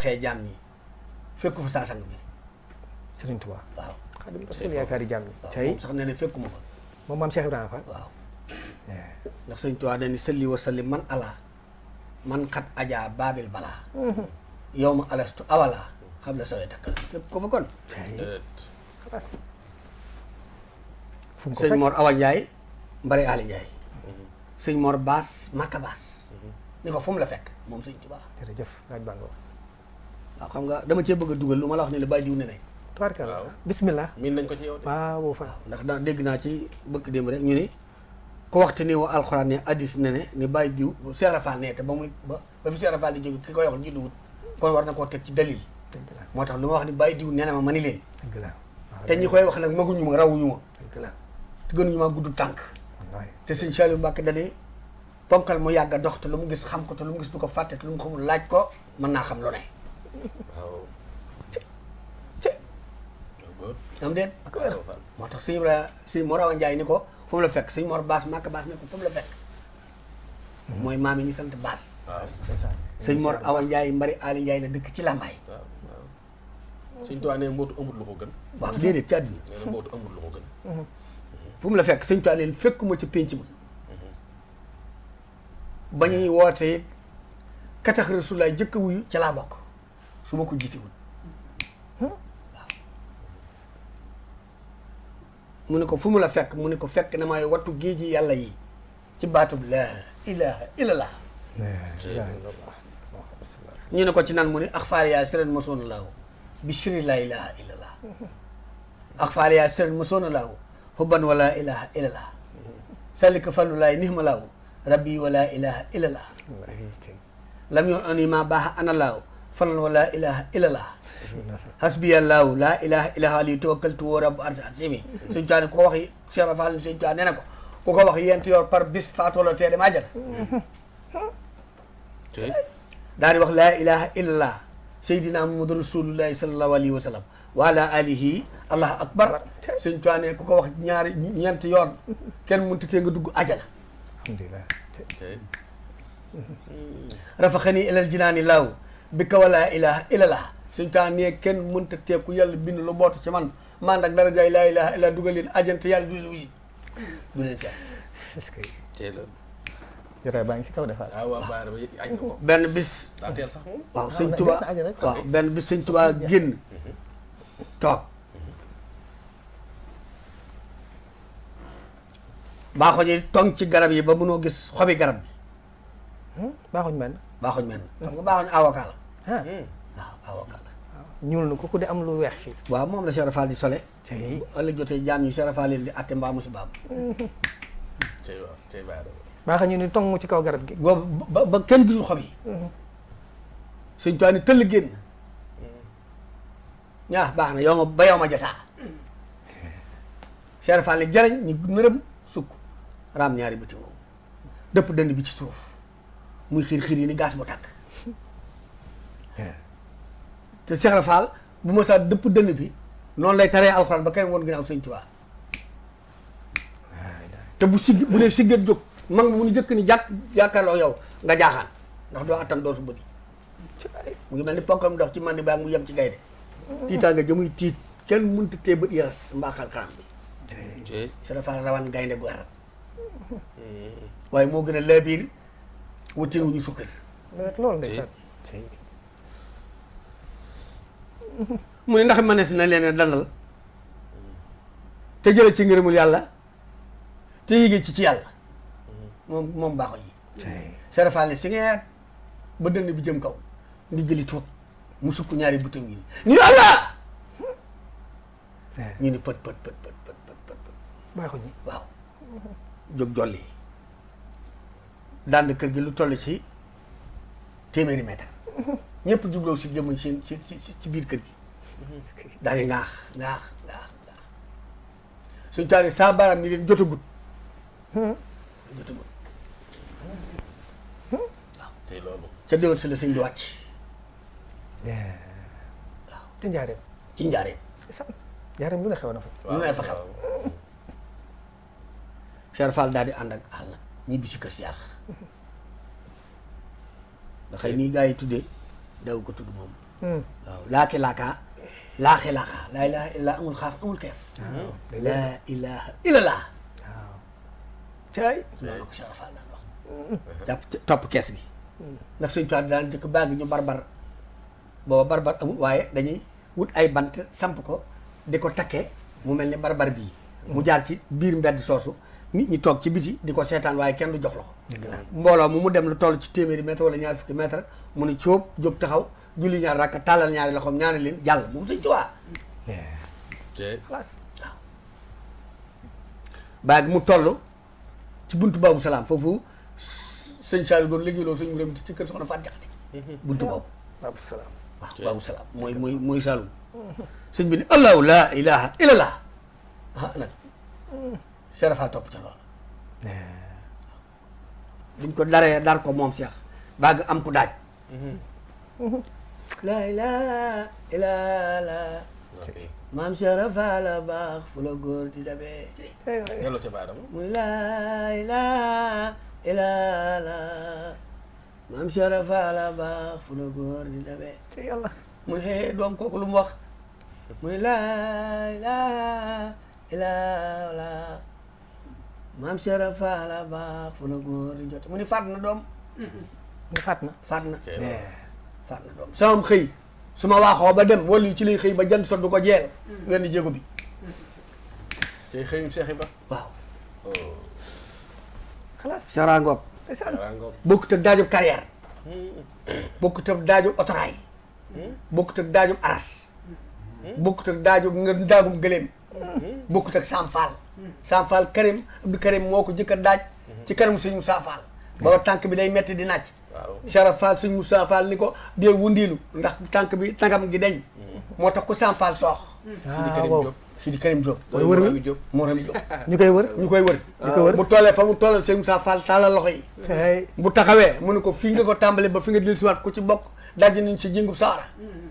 waxee jaam ñi fekku fa saa sang bi Serigne Touba waaw Xaadim Rasul yaakaari jaam ñi waaw tey moom sax nee na fekkuma fa moom maam Cheikh Ibrahima Fall waaw ndax sëñ Tuubaa dañu sëlli wa salli man ala man xat ajaa baabil balaa yow ma alastu awala xam la sawee takkal fekk ko fa kon xalaas fu mu ko sëñ fekk Mor Awa Ndiaye Mbari Ali Ndiaye sëñ Mor Baas Makka Baas ni ko fu mu la fekk moom sëñ Tuubaa jërëjëf laaj baa nga wax waaw xam nga dama cee bëgg a dugal lu ma la wax ne la bàyyi jiw ne ne tubaarkalla waaw. bismillah miin nañ ko ci yow de. waaw fa ndax daa dégg naa ci bëkk démb rek ñu ni ko waxte ni wa alxuraan ne addis ne ne ni bàyyi diw Cheikh Rafal ne te ba muy ba fi Cheikh Rafal di jóge ki koy wax judduwut kon war na koo teg ci dalil dëgg la moo tax lu ma wax ni bàyyi diw nee na ma mani leen dëgg la waaw te ñi koy wax nag maguñu ma rawuñu ma dëgg la te gënuñu ma gudd tànk wallaay te sëñ Saliou Mbacke dane ponkal mu yàgg a dox te lu mu gis xam ko te lu mu gis du ko fàtte te lu mu xamul laaj ko mën naa xam lu ne waaw. ci góor. am déet waaw Fall. moo tax sëñ Ibrahima sëñ Mor Awa Ndiaye ni ko fu mu la fekk sëñ Mor Baas Makka Baas ni ko fu mu la fekk mooy maam yi ñu sant Baas waaw ndeysaan sëñ Mor Awa Ndiaye Mbari Ali Ndiaye la dëkk ci Lambaay waaw waaw. Sëñ Tuubaa nee mbootu amul lu ko gën. waaw déedéet ci àdduna nee na mbootu amul lu ko gën. fu mu la fekk sëñ Tuubaa leen fekkuma ci pénc ma ba ñuy woote it katax rasulaay jëkk a wuyu ca laa bokk su ma ko jiitewul waaw mu ne ko fu mu la fekk mu ne ko fekk na may wattu géeji yàlla yi ci baatub laa ilaha illallah ñu ne ko ci nan mu ne axfaal yaa siren mosoona laaw bi siri laa ilaha illallah axfaal yaa siren mosoona laaw hubban wa laa ilaha illallah sallika fallu laay nihma laaw rabbi wa laa ilaha illallah lam yoon ani ma baax ana laaw falan wa laa ilaha illallah hasbiya laaw laa ilaha illallah ali tawakkaltu wa rabbu arsi asimi sëñ Tuubaa ku ko wax Cheikh Rafal sëñ Tuubaa nee na ko ku ko wax yent yor par bis faatoola tee dem àjjana daal di wax laa ilaha illallah sayyidina muhammadu rasulullahi sallallahu alayhi wa sallam wa ala alihi allahu akbar sëñ Tuubaa ne ku ko wax ñaari ñeent yoon kenn mënut tee nga dugg àjjana alhamdulilah rafaxani ilal jinaani laaw bi ka wa laa ilaha illallah sëñ Tuubaa ne kenn mënut tee ku yàlla bind lu bootu ci man man ak dara jaay laa ilaha illallah dugal leen àjjana te yàlla du leen wuyu du leen seet est-ce que tey la. jotaay baa ngi si kaw defaat ah waaw baax na añ nga ko. benn bis daa teel sax moom. waaw waaw sëñ na- Tuubaa nekk na àjjana rek. waaw benn bis sëñ Tuubaa génn toog baaxoñ yi tong ci garab yi ba mënoo gis xobi garab bi baaxuñ mel baaxoñ mel na xam nga baaxoñ avocat la ah waaw avocat la ñuul na ku de am lu weex fii waaw moom la Cheikh Rafal di sole tey bu ëllëg jotee jaam ñi Cheikh Rafal leen di atte mbaa musibaam tey waaw tey baax na. baaxa ñu ni tong ci kaw garab gi boobu ba kenn gisul xob yi sëñ Tuubaa ni tëll génn ñaa baax na yow ma ba yow ma jasaa Cheikh Rafal ni jarañ ñu nërëm sukk raam ñaari bëti moom dëpp dënd bi ci suuf muy xiir xiir yi ni gaas bu tàkk te Cheikh Rafal bu ma saa dëpp dënd bi noonu lay taree alxuraan ba kenn woon ginnaaw sëñ Tuubaa te bu sigg bu dee siggat jóg mag mu nu jëkk ni jàkk jàkkaarloo yow nga jaaxaan ndax doo attan doo su bëti mu ngi mel ni ponkam dox ci man ni baa mu yem ci gaynde tiitaa nga jëmuy tiit kenn mënta tee bët yaras mbaa xar-xaram bi tey. Cheikh Rafal rawan gaynde gu arab waaye moo gën a laabiir wutin wu ñu sukkër loolu ndeysaan tey mu ne ndax mënees na leen a dandal te jële ci ngërëmul yàlla te yéegee ci yàlla moom baaxoñ yi tey Cheikh Rafal ne si ngeen ba dënn bi jëm kaw ndi jëli tuut mu sukk ñaari butam yi ni yàlla ñu ni pët pët pët pët pët pët pët baaxuñ ñi waaw jóg jolli dand kër gi lu toll ci téeméeri mètre ñëpp jubloo si jëmuñ ci biir kër gi daal di ngaax suñ taari saa baaraam ni leen jotagut tey loolu. ca déwén si la sëñ di wàcc te njaareem ci njaareem sam njaareem lu ne xew na fa lu ne fa xew Cheikh Fall daal di ànd ak àll ñibbi si kër Cheikh nga xëy nii gaa yi tuddee daw ko tudd moom waaw laaki laakaa laaxi laakaa laa ilaha illa amul xaaf amul keef laa ilaha illallah waaw caay loolu ko Cheikh Fall daan wax jàpp topp kees gi ndax suñ tuwi daan jëkk baa ngi ñu barbar booba barbar amul waaye dañuy wut ay bant samp ko di ko takkee mu mel ni barbar bii mu jaar ci biir mbedd soosu nit ñi toog ci biti di ko seetaan waaye kenn du jox loxo mbooloo mu dem lu toll ci téeméeri mètre wala ñaari fukki mètre mu ne cóob jóg taxaw julli ñaar rakka tàllal ñaari loxoom ñaari leen jàll moom suñ tuwaa xalaas waaw baagi mu toll ci buntu baabu salaam foofu sëñ Saliou doon liggéeyloo sëñ mu dem ci kër soxna Faat Jaxate buntu boobu baabu salaam waaw baabu salaam mooy Saloum sëñ bi ne allahu laa ilaha illallah nag Cheikh Fall topp ca loolu buñ ko daree dar ko moom Cheikh baag am ku daaj laa ilaha illallah maam Cheikh Fall baax fu la góor di dabee yàlla ca baadama muy laa ilaha illallah maam Cheikh Fall baax fu la góor di dabee ci yàlla muy xëy doom kooku lu mu wax muy laa ilaha illallah maam Cheikh Fall baax fu la góor di jot mu ni faat na doom mu faat na faat na doom sama xëy su ma waaxoo ba dem wala ci lay xëy ba jant sot du ko jeel wenn jéego bi tey xëyum Cheikh Ibra waaw xalaas Sera Ngop ndeysaan rango bokkut ak daajub carrière bokkut ak daajub otoraay bokkut ak daajub aras bokkut ak daajub nga daagum gëléem bokkut ak Sam Fall Sam Fall Karim Abdou Karim moo ko jëkk a daaj ci kanamu sëñ Moussa Fall booba tànk bi day metti di naaj waaw Cheikh Fall sëñ Moussa Fall ni ko deel wundiilu ndax tànk bi tànkam gi deñ moo tax ko Sam Fall soox Sidi Karim waaw. Diop Sidi Karim Diop mooy wër wi Ami Diop moo ram Diop ñu koy wër ñu koy wër di ko wër bu tollee fa mu tollal sëñ Moussa Fall tàllal loxo yi tey bu taxawee mu ne ko fii nga ko tàmbale ba fi nga dil siwaat ku ci bokk daj nañ si jëngub sawara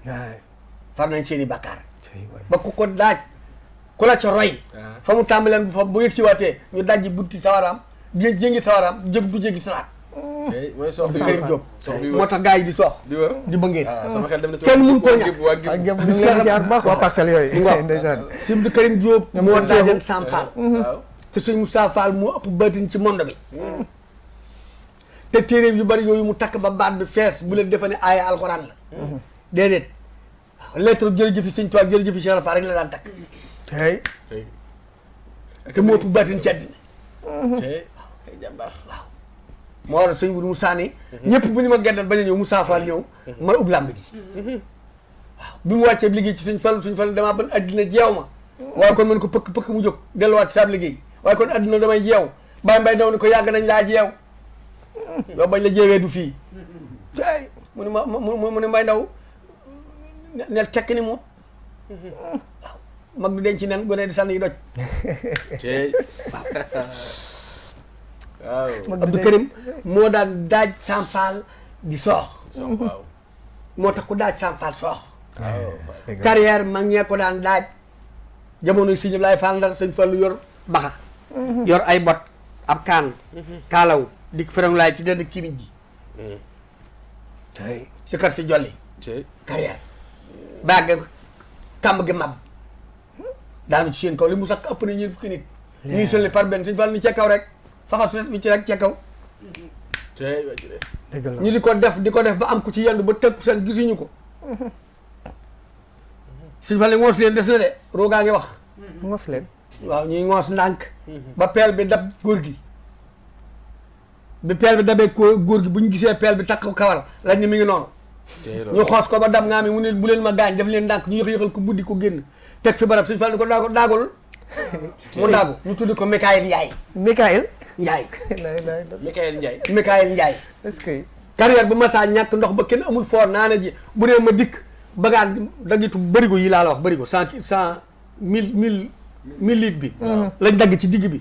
waay far nañ seen i bàkkaar tey waay ba ku ko daaj ku la ca roy fa mu tàmbaleen bu fa bu yëg siwaatee ñu dajji bunti sawaraam jëngi sawaraam jëg du jéggi salaat tey mooy sox Abdou bi Karim Diop sox bi moo tax gars yi di soox di wër di bëngeen ah sama xel dem na kenn mun koo ñàkk waa ak Gib ñoom ñu ngi leen di ziar bu baax waa parcelles yooyu ndeysaan si Abdou Karim Diop moo daajan Sam Fall waaw te suñ Moussa Fall moo ëpp baatin ci monde bi te téeréem yu bari yooyu mu takk ba baat bi fees bu leen defe ne aaya alxuraan la déedéet waaw lettre jërëjëfi sëñ Tuubaa jërëjëfi Cheikh Fall rek la daan takk tey tey te moo ëpp baatin ci àddina tey ay jàmbaar moo waral sëñ Wuru Moussa ni ñëpp bu ñu ma geddal bañ a ñëw Moussa Fall ñëw ma ubbi làmb ji waaw bi mu wàccee liggéey ci suñ Fall damaa ban àddina jeew ma waaye kon mën ko pëkk mu jóg delluwaat saab liggéey waaye kon àddina damay jeew Baye Mbaye daw ni ko yàgg nañ laa jeew yow bañ la jeewee du fii tey mu ne mu ne Mbaye Ndaw nel tekk ni mu waaw mag du denc nen gone di sànni yi doj tey waaw Abdou Karim moo daan daaj Sam Fall di soox sox waaw moo tax ku daaj Sam Fall soox waaw carrière mag ñee ko daan daaj jamono sëñ Ablaye Fall Ndar sëñ Fallu yor baxa yor ay bot ab kaan kaalaw dik ferang laay ci dend kimiñ ji tey si kar si jolli tey carrière bagge kàmb gi mab daanu ci seen kaw li mu sax ëpp na ñeen fukki nit ñuy sëlli par benn sëñ Fall ni ca kaw rek faxal su bi ci rek ca kaw tey waa jëlee dëgg la ñu di ko def ba am ko ci yendu ba tëkku seen gisuñu ko sëñ Fall ni ngoos leen des na de roogaa ngi wax mos leen waaw ñuy ngoos ndànk ba peel bi dab góor gi bi peel bi dabee góor gi bu ñu gisee peel bi takk kawar lañ ne mi ngi noonu tey ñu xoos ko ba dab nga am mu ne bu leen ma gaañ def leen ndànk ñu yëx-yëxal ko buddi ko génn teg fi barab sëñ Fall ni ko daagul mu daagu ñu tuddi ko Mikaël Mikaël Ndiaye Mikaël Ndiaye Mikaël Ndiaye est-ce que carrière bu masaa ñàkk ndox ba kenn amul foor naana ji bu dee ma dikk bagaan dagitu bërigo yi laa la wax bërigo mille litres bi lañ dagg ci digg bi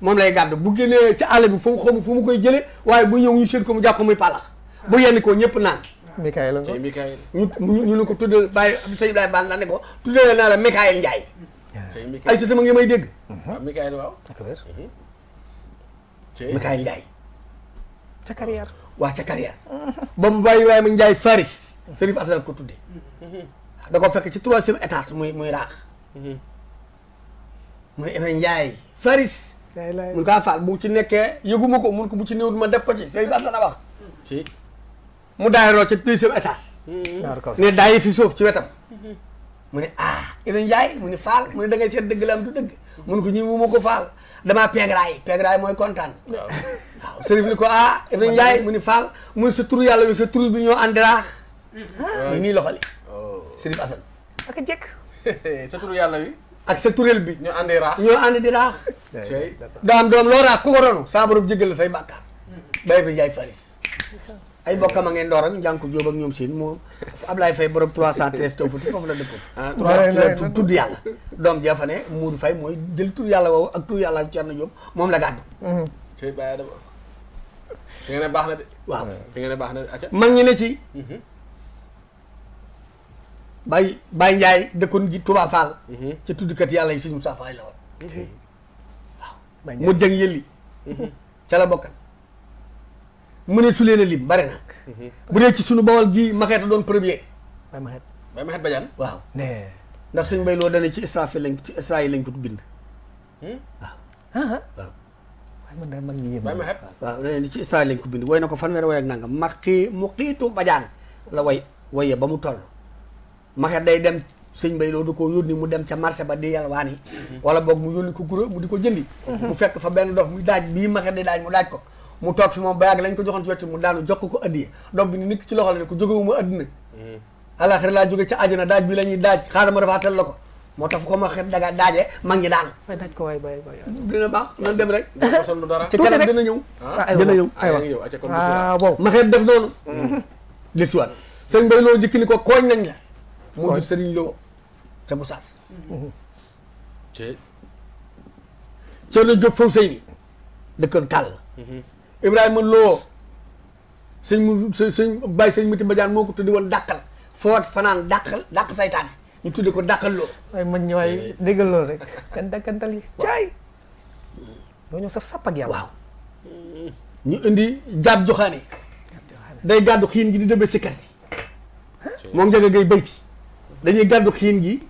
moom lay gàdd bu génnee ci àll bi fu mu xamu fu mu koy jëlee waaye bu ñëw ñu seet ko mu jàpp ko muy palax bu yenn ko ñëpp naan Mikaël la tey Mikaël ñu ne ko tuddee bàyyi sëñ Ibrahima Bane la ne ko tuddee naa la Mikaël Ndiaye tey ay Mikaël sa tama ngi may dégg waaw Mikaël waaw ak wér tey Mikaël Ndiaye ca carrière waa ca carrière ba mu bàyyi Ibrahima Ndiaye Faris Sërif Asan ko tuddee da ko fekk ci 3e étage muy raax muy Ibra Njaay Faris mun kaa faal bu ci nekkee yëguma ko mun ko bu ci néewul ma def ko ci Sërif Asan a wax ci mu daayiroo ci 2e étage ne daayi fi suuf ci wetam mu ne Ibra Njaay mu ne faal mu ne da ngay seet dëgg la am du dëgg mun ko ñi mu ma ko faal damaa peegraay mooy kontaan waaw sërif ni ko Ibra Njaay mu ni faal mu ne sa tur yàlla wi sa tur bi ñoo àndi raax ni nii loxoli Sërif Asan ak jekk sa turu yàlla wi ak sa turel bi ñu àndee raax ñoo ànd di raax cey daa am doom loo raax ku ko ronu saa borom jéggal la say bàkkaar bay Ibra Njaay Faris ay bokkam a ngeen door ak njànku jóob ak ñoom seen moom Ablaye Faye borom 313 taw futi foofu la dëkkoon tudd yàlla doom jee fa ne Muudu Faye mooy jël tur yàlla woowu ak tur yàlla Cerno Jóob moom la gàddu cey bàyyi dama fi nga ne baax na de waaw fi nga ne baax na de acca mag ñi ne ci Baye Njaay dëkkoon ji Touba Fall ci tuddkat yàlla yi suñu saafaay la woon waaw mu jëng yëlli ca la bokkan mu ne su leen a lim bare na bu dee ci suñu Bawol gii Maxeeta doon premier Baye Maxet Baye Maxet Badiane waaw ne ndax suñ bay loo dane ci Israël lañ ko bind waaw waaye man daal mag ñi yéen Baye Maxet waaw dane ci Israël lañ ko bind woy na ko fanweeri way ak nangam mu xiitu Badiane la waye ba mu toll Maxeet day dem sëñ bay loo du ko yónni mu dem ca marché ba di yalwaani wala boog mu yónni ko guro mu di ko jëndi mu fekk fa benn dox muy daaj bii Maxeet di daaj mu daaj ko mu toog fi moom ba yàgg lañ ko joxoon ci wetu mu daanu jox ko addiye doom bi ni nikk ci loxo la ne ko jógewuma addina alaxira laa jóge ca àjjana daaj bi la ñuy daaj xaaral ma rafaatal la ko moo tax ko ma xet daga daajee mag ñi daan waaye daaj ko waay bay dina baax nan dem rek dafa sol lu dara ci kanam dina ñëw dina ñëw aywa ngi ñëw acca kon bismillah boobu ma xeet def noonu lit siwaat sëñ Mbay Loo jikki ni ko kooñ nañ la moo jur sëriñ Loo ca bu saas cey Cerno Jóob faw sëy ni dëkkoon tàll Ibrahima Loo sëñ Baye sëñ Mati Badiane moo ko tuddi woon dàqal foot fanaan dàq saytaane ñu tuddi ko dàqal loo waaye mag ñi waaye déggal loolu rek seen dakkantal yi caay doo ñëw saf sapp ak yàlla waaw ñu indi jaab joxaane day gàddu xiin gi di dëbbe sikkar si moom njëga ngay bayti dañuy gàddu xiin gi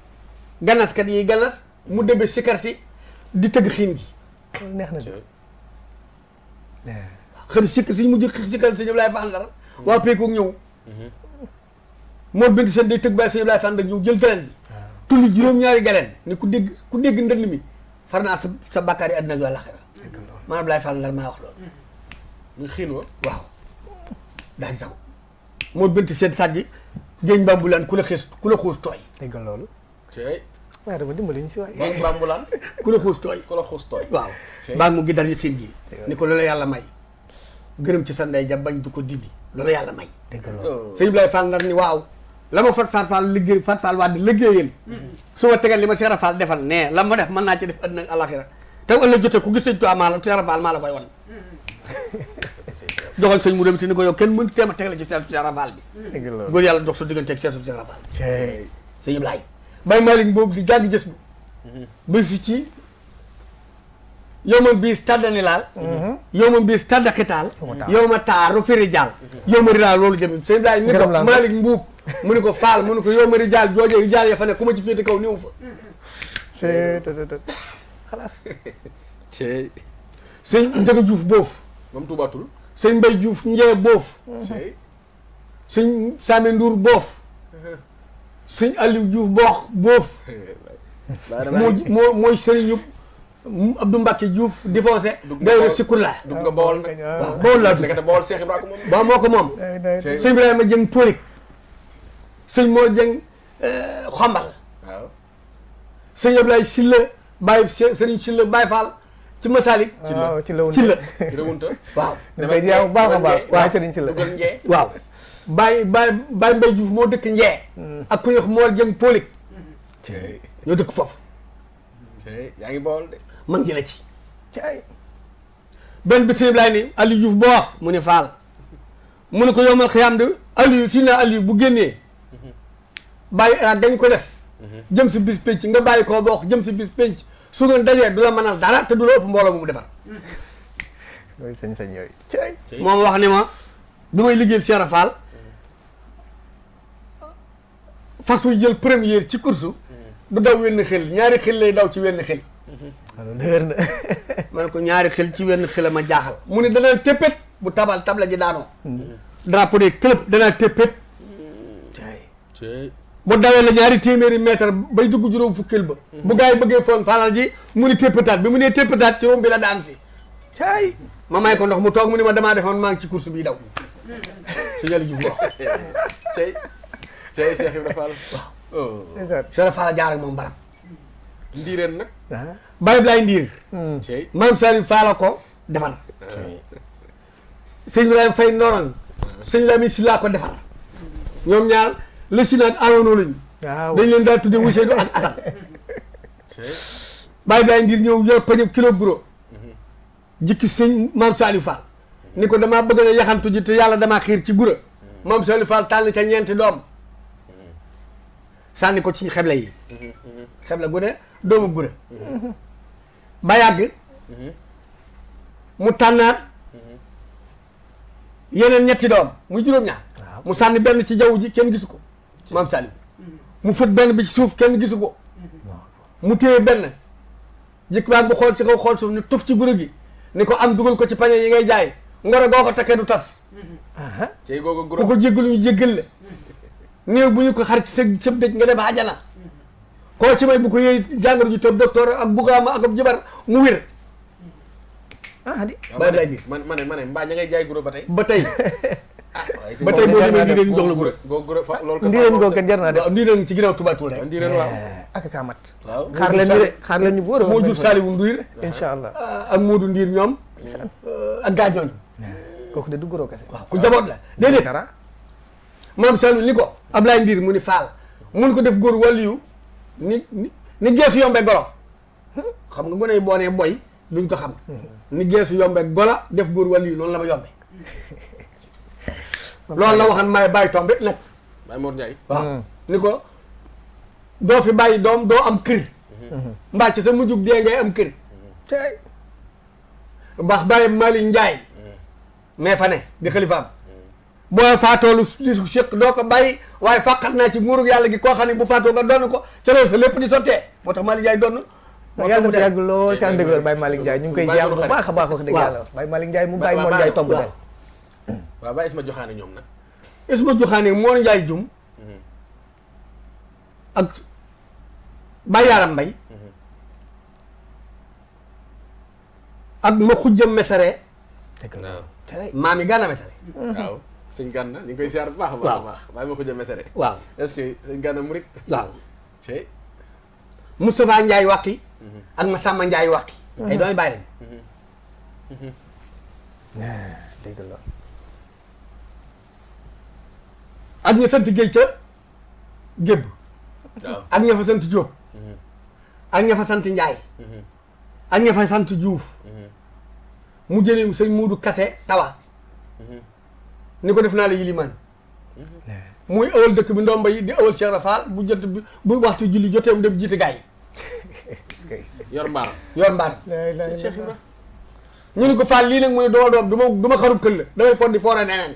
ganaskat yi ganas mu dëbbe sikkar si di tëgg xiin gi loolu neex na de xëy sikk si mujj sikkar si ñëpp laay faxal dara waa peekoog ñëw moo bind seen day tëgg bàyyi si ñëpp laay faxal dara ñëw jël galeen bi tulli juróom-ñaari galeen ni ku dégg ndënd mi far naa sa bàkkaar yi àddina ak àllaaxira maanaam laay faxal dara maa wax loolu muy xiin wa waaw daal di taw moo bind seen sàjji géeñ bambulaan ku la xuus tooy déggal loolu cey waaye dama dimbali ñu si waay géej bambulaan ku la xuus tooy ku la xuus tooy waaw cey baa mu gi dar yi xiin gi ni ko loolu yàlla may gërëm ci sa ndey ja bañ du ko dindi loolu yàlla may déggal loolu sëñ Ibrahima Fall ndar ni waaw la ma Fat Fall liggéey Fat Fall waa di liggéeyal su ma tegal li ma Cheikh Ibra Fall defal nee la ma def mën naa ci def àddina ak àllaxira te ëllëg jotee ku gis sëñ Tuubaa maa la Cheikh Ibra Fall maa la koy wan joxoon sëñ mu dem te ni ko yow kenn mënut teema tegal ci Cheikh Ibra Fall bi déggal loolu góor yàlla dox sa diggante ak Cheikh Ibra Fall caay sëñ Ibrahima Baye Malick boobu di jàng jës bu ba si ci yow ma biis tàddani laal yow ma biis tàdda xitaal yow ma taaru firi jaal yow ma rilaal loolu jëm sëñ Ibrahima ni ko Malick Mbuub mu ni ko Fall mu ni ko yow ma rijaal jooje rijaal ya fa ne ku ma ci féete kaw néew fa xalaas cey sëñ Njaga Juuf boof moom tubaatul sëñ Mbay Juuf njee boof cey sëñ Saame Nduur boof sëñ Aliou Diouf boof mooy sëriñu Abdou Mbacke Diouf divorcé dayro Sikurla dugg nga Bawol nag waaw Bawol laa dugg ndekete Bawol Cheikh Ibrahima moom waaw moo ko moom sëñ Ibrahima Jëng Polik sëñ Mor Jëng Xombal waaw sëñ Ablaye Silla Baye sëriñ Silla Baye Fall ci Masalik ci la ci la ci la wunta waaw dafay jeex bu baax a baax waaye sëriñ si la dugal njee waaw Baye Mbay Diouf moo dëkk Njee ak ku ñuy wax Mor Jëng Polik cey ñoo dëkk foofu cey yaa ngi Bawol de mag ngi la ci caay benn bi sëñ Ibrahima ni Aliou Diouf boo wax mu ne Fall mu ne ko yomal xiyaam de Aliou si na Aliou bu génnee bàyyi dañ ko def jëm si bis penc nga bàyyi koo bokk jëm si bis penc su ngeen dajee du la mënal dara te du la ëpp mbooloo mu defar yooyu sañ-sañ yooyu caay moom wax ni ma bi may liggéeyal Cheikh Ibra Fall fas wu jël première ci course du daw wenn xel ñaari xel lay daw ci wenn xel alors dëgër na. ma ne ko ñaari xel ci wenn xel ma jaaxal mu ne danaa téppét bu tabla ji daanoo drapeau de club danaa téppét cey bu dawee la ñaari téeméeri mètre bay dugg juróom fukkil ba bu gars yi bëggee foon falal ji mu ni téppétaat bi mu nee téppétaat ci moom bi la daan si caay. ma may ko ndox mu toog mu ni ma damaa defoon maa ngi ci course bii daw su yàlla juf wax cey Cheikh Ibra Fall oh ndeysaan. Cheikh Fall jaar ak moom barab ndiireen nag ah. Baye Blaye Ndiir cey maam Saliou Fall ko defar sëñ Ibrahima Faye Ndorong sëñ Lamine si laa ko defar ñoom ñaar la si naag awoonoo lañu waaw. dañ leen daal tudde Ousseynou ak Assane cey Baye Blaye Ndiir ñëw yor pañëb kilo guro jikki sëñ maam Saliou Fall ni ko damaa bëgg na yaxantu ji te yàlla damaa xiir ci gura maam Saliou Fall tànn ca ñeenti doom sànni ko ci xeble yi xeble gu ne doomu gura ba yàgg mu tànnaat yeneen ñetti doom muy juróom-ñaar mu sànni benn ci jaww ji kenn gisu ko maam Saliou mu fët benn bi ci suuf kenn gisu ko mu téye benn jëkk baat bu xool ci kaw xool suuf ni tuf ci gura gi ni ko am dugal ko ci pañe yi ngay jaay ngoro goo ko takkee du tas cey googu ku guro ko jéggalu ñu jéggal la néew bu ñu ko xar ci sëb dëj nga dem àjjana koo ci may bu ko yëy jàngoro ji tëb docteur ak bugaama ak ab jabar mu wér ah di. Baye Blaye Ndiir ma ne mbaa ña ngay jaay guro ba tey ba tey waaye ba tey boo demee ndiireen ñu jox la gura googu guro fa loolu ko ndiireen googu kat jar naa def. waaw ndiireen ci ginnaaw Touba Toul rek ndiireen waaw ak kaa mat. waaw xaar leen ñu de xaar leen ñu bu wóor a moo jur Saliou Ndiir incha allah. ak Modou Ndiir ñoom ak gaañooñu kooku de du goro kese. waaw ku jaboot la déedéet dara. maam Saliou ni ko Ablaye Ndiir mu ni Fall mun ko def góor wàlliyu ni geesu yombe golo xam nga gone yi boo nee boy duñ ko xam ni geesu yombe golo def góor wàlliyu noonu la ma yombe loolu la waxan may bàyyi tombe nag Baye Mor Ndiaye waaw ni ko doo fi bàyyi doom doo am kër mbaa ci sa mujjug dee ngay am kër caay. baax bàyyi Malick Ndiaye mais fa ne di xalifaam boo faatoo lu su séq doo ko bàyyi waaye fàqat naa ci nguurug yàlla gi koo xam ne bu faatoo nga donn ko ca loolu sa lépp di sottee moo tax Malick Ndiaye donn yàlla na fi yàgg lool ca dëgër Baye Malick Ndiaye ñu ngi koy jaar bu baax a baax wax dëgg waaw. yàlla Baye Malick Ndiaye mu Baye Mor Ndiaye tomb del waaw Baye Isma joxaane ñoom nag Isma joxaane Mor Ndiaye jum ak Baye Yaram Mbay ak ma xujja mesare waaw caay. maam yi Gana mesare waaw sëñ Gana ñu ngi koy siyaar bu baax a baax a baax bàyyi ma ko jëm mesere waaw est-ce que sëñ Gana murit waaw cey Moustapha Ndiaye wàqi ak Massamba Ndiaye wàqi ay doomi bàyyi lañ dégg la. ak ña sant Géey ca Gébb waaw ak ña fa sant Jóob ak ña fa sant Njaay ak ña fa sant Juuf mu jëlee sëñ Muudu Kase Tawa ni ko def naa la yilimaan muy ëwal dëkk bi ndomba yi di ëwal Cheikh Rafal bu jot bi bu waxtu julli jotee mu dem jiite gaay yi yor mbaaram yoon mbaar Cheikh Ibra ñu ni ko Fall lii nag mu ne duma doom du ma xarub këll la damay for di foora neneen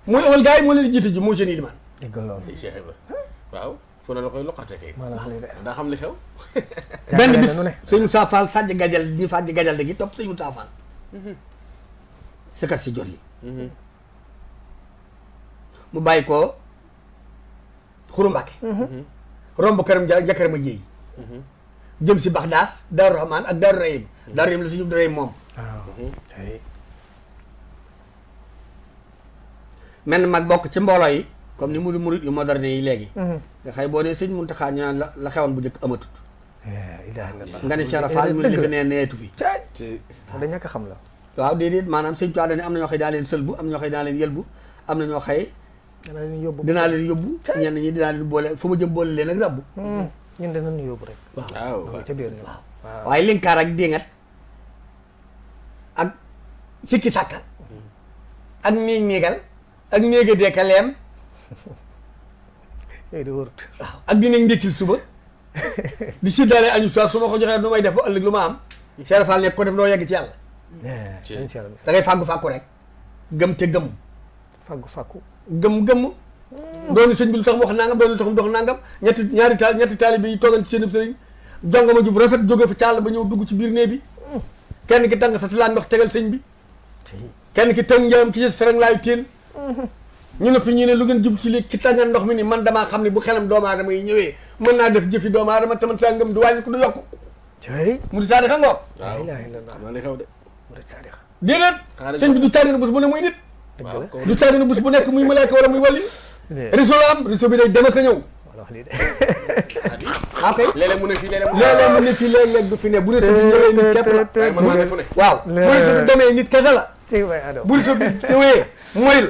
muy ëwal gaay yi moo leen di jiite ji moo seen yilimaan dégg loolu. ci Cheikh Ibra waaw fu ne la koy loqate kay maanaam lii de. daa xam li xew benn bis nu ne. sëñ Moussa Fall sàjj gajal ñu fàjj gajal da gi topp sëñ Moussa Fall sëkkat si jolli mu bàyyi ko Xuru Mbàkke romb këram jëkkëram a jéey jëm si Baxdaas Daaru Rahmaan ak Daaru Rahim Daaru Rahim la suñu Rahim moom waaw. caay. mel mag bokk ci mbooloo yi comme ni murid yu moderne yi léegi nga xëy boo nee sëñ Muntaxa ñu naan la xewoon bu njëkk amatut ilaha illallah. nga ne Cheikh Fall mu li fi nee neetu fi caay. ci da ñàkk a xam la. waaw déedéet maanaam sëñ Tuubaa ne am na ñoo xëy daa leen sëlbu am na ñoo xëy daa leen yëlbu am na ñoo xëy dana leen yóbbu. dinaa leen yóbbu ñenn ñi dinaa leen boole fu ma jëm boole leen ak rabbu ñun de nañu yóbbu rek. waaw waaw ca biir waaw waaw. waaye linkaar ak déngat ak sikki sàkkal ak miig miigal ak néega deeka leem yooyu de wóorut. waaw ak dinañ ndékkil suba di siddaale añu soir su ma ko joxee nu may def ba ëllëg lu ma am Cheikh Fall nekk ko def doo yegg ci yàlla ci da ngay fàggu fàkku rek gëm te gëm fàggu fàkku. gëm doon sëñ bi lu tax mu wax nangam doon lu tax mu dox nangam ñetti taalibe yi toogal ci seen sëriñ jongama ju rafet jóge fa càll ba ñëw dugg ci biir néeg bi kenn ki tàng sa talaan ndox tegal sëñ bi kenn ki tëng njawam ki ci fereng laay teen ñu noppi ñu ne lu ngeen jub ci li ki tàngal ndox mi ni man damaa xam ne bu xelam doomu aadama yi ñëwee mën naa def jëfi doomu aadama te man saa ngëm du wàññi ko du yokku mu di saadix a ngoog waaw xam naa li xew de déedéet sëñ bi du tàggina bés bu ne muy nit waaw du tàggina bés bu nekk muy malaaka wala muy wàlli réseau la am réseau bi day dem ak a ñëw ok léeg-léeg mu ne fii léeg-léeg mu ne fii léeg-léeg du fi ne bu réseau bi ñëwee nit képp la waaye man maa ne fu ne waaw bu réseau bi demee nit kese la bu réseau bi ñëwee moyul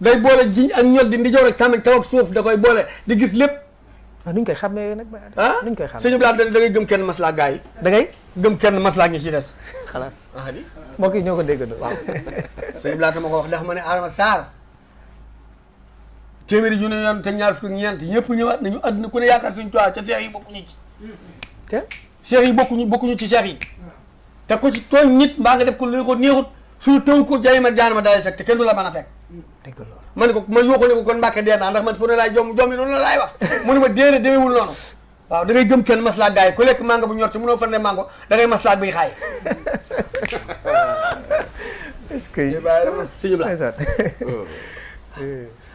day boole jiñ ak ñot di ndijoor ak càmmoñ kaw ak suuf da koy boole di gis lépp nuñ koy xàmmee nag nuñ koy xàmmee sëñ bi da ngay gëm kenn maslaa gaa yi da ngay gëm kenn maslaa ñi ci des xalaas ah di mbokk yi ñoo ko déggandoo waaw sëñ bi ma ko wax ndax ma ne Adama Sarr téeméeri junne yoon te ñaar fukk ak ñeent ñëpp ñëwaat nañu àdduna ku ne yaakaar suñu tuwaa ca seex yi bokkuñu ci te seex yi bokkuñu ci seex yi te ku ci tooñ nit mbaa nga def ko lu ko neexut suñu taw ko jaay ma jaan ma daay fekk te kenn du la mën a fekk dégg loolu ma ne ko ma yóoxu ne ko kon Mbàkke dee naa ndax man fu ne laay jom yi noonu la laay wax mu ne ma déedéet demeewul noonu waaw da ngay gëm kenn maslaa gaay ku lekk mango bu ñor te mënoo fan ne mango da ngay maslaa buy xaay est-ce que sëñ Bla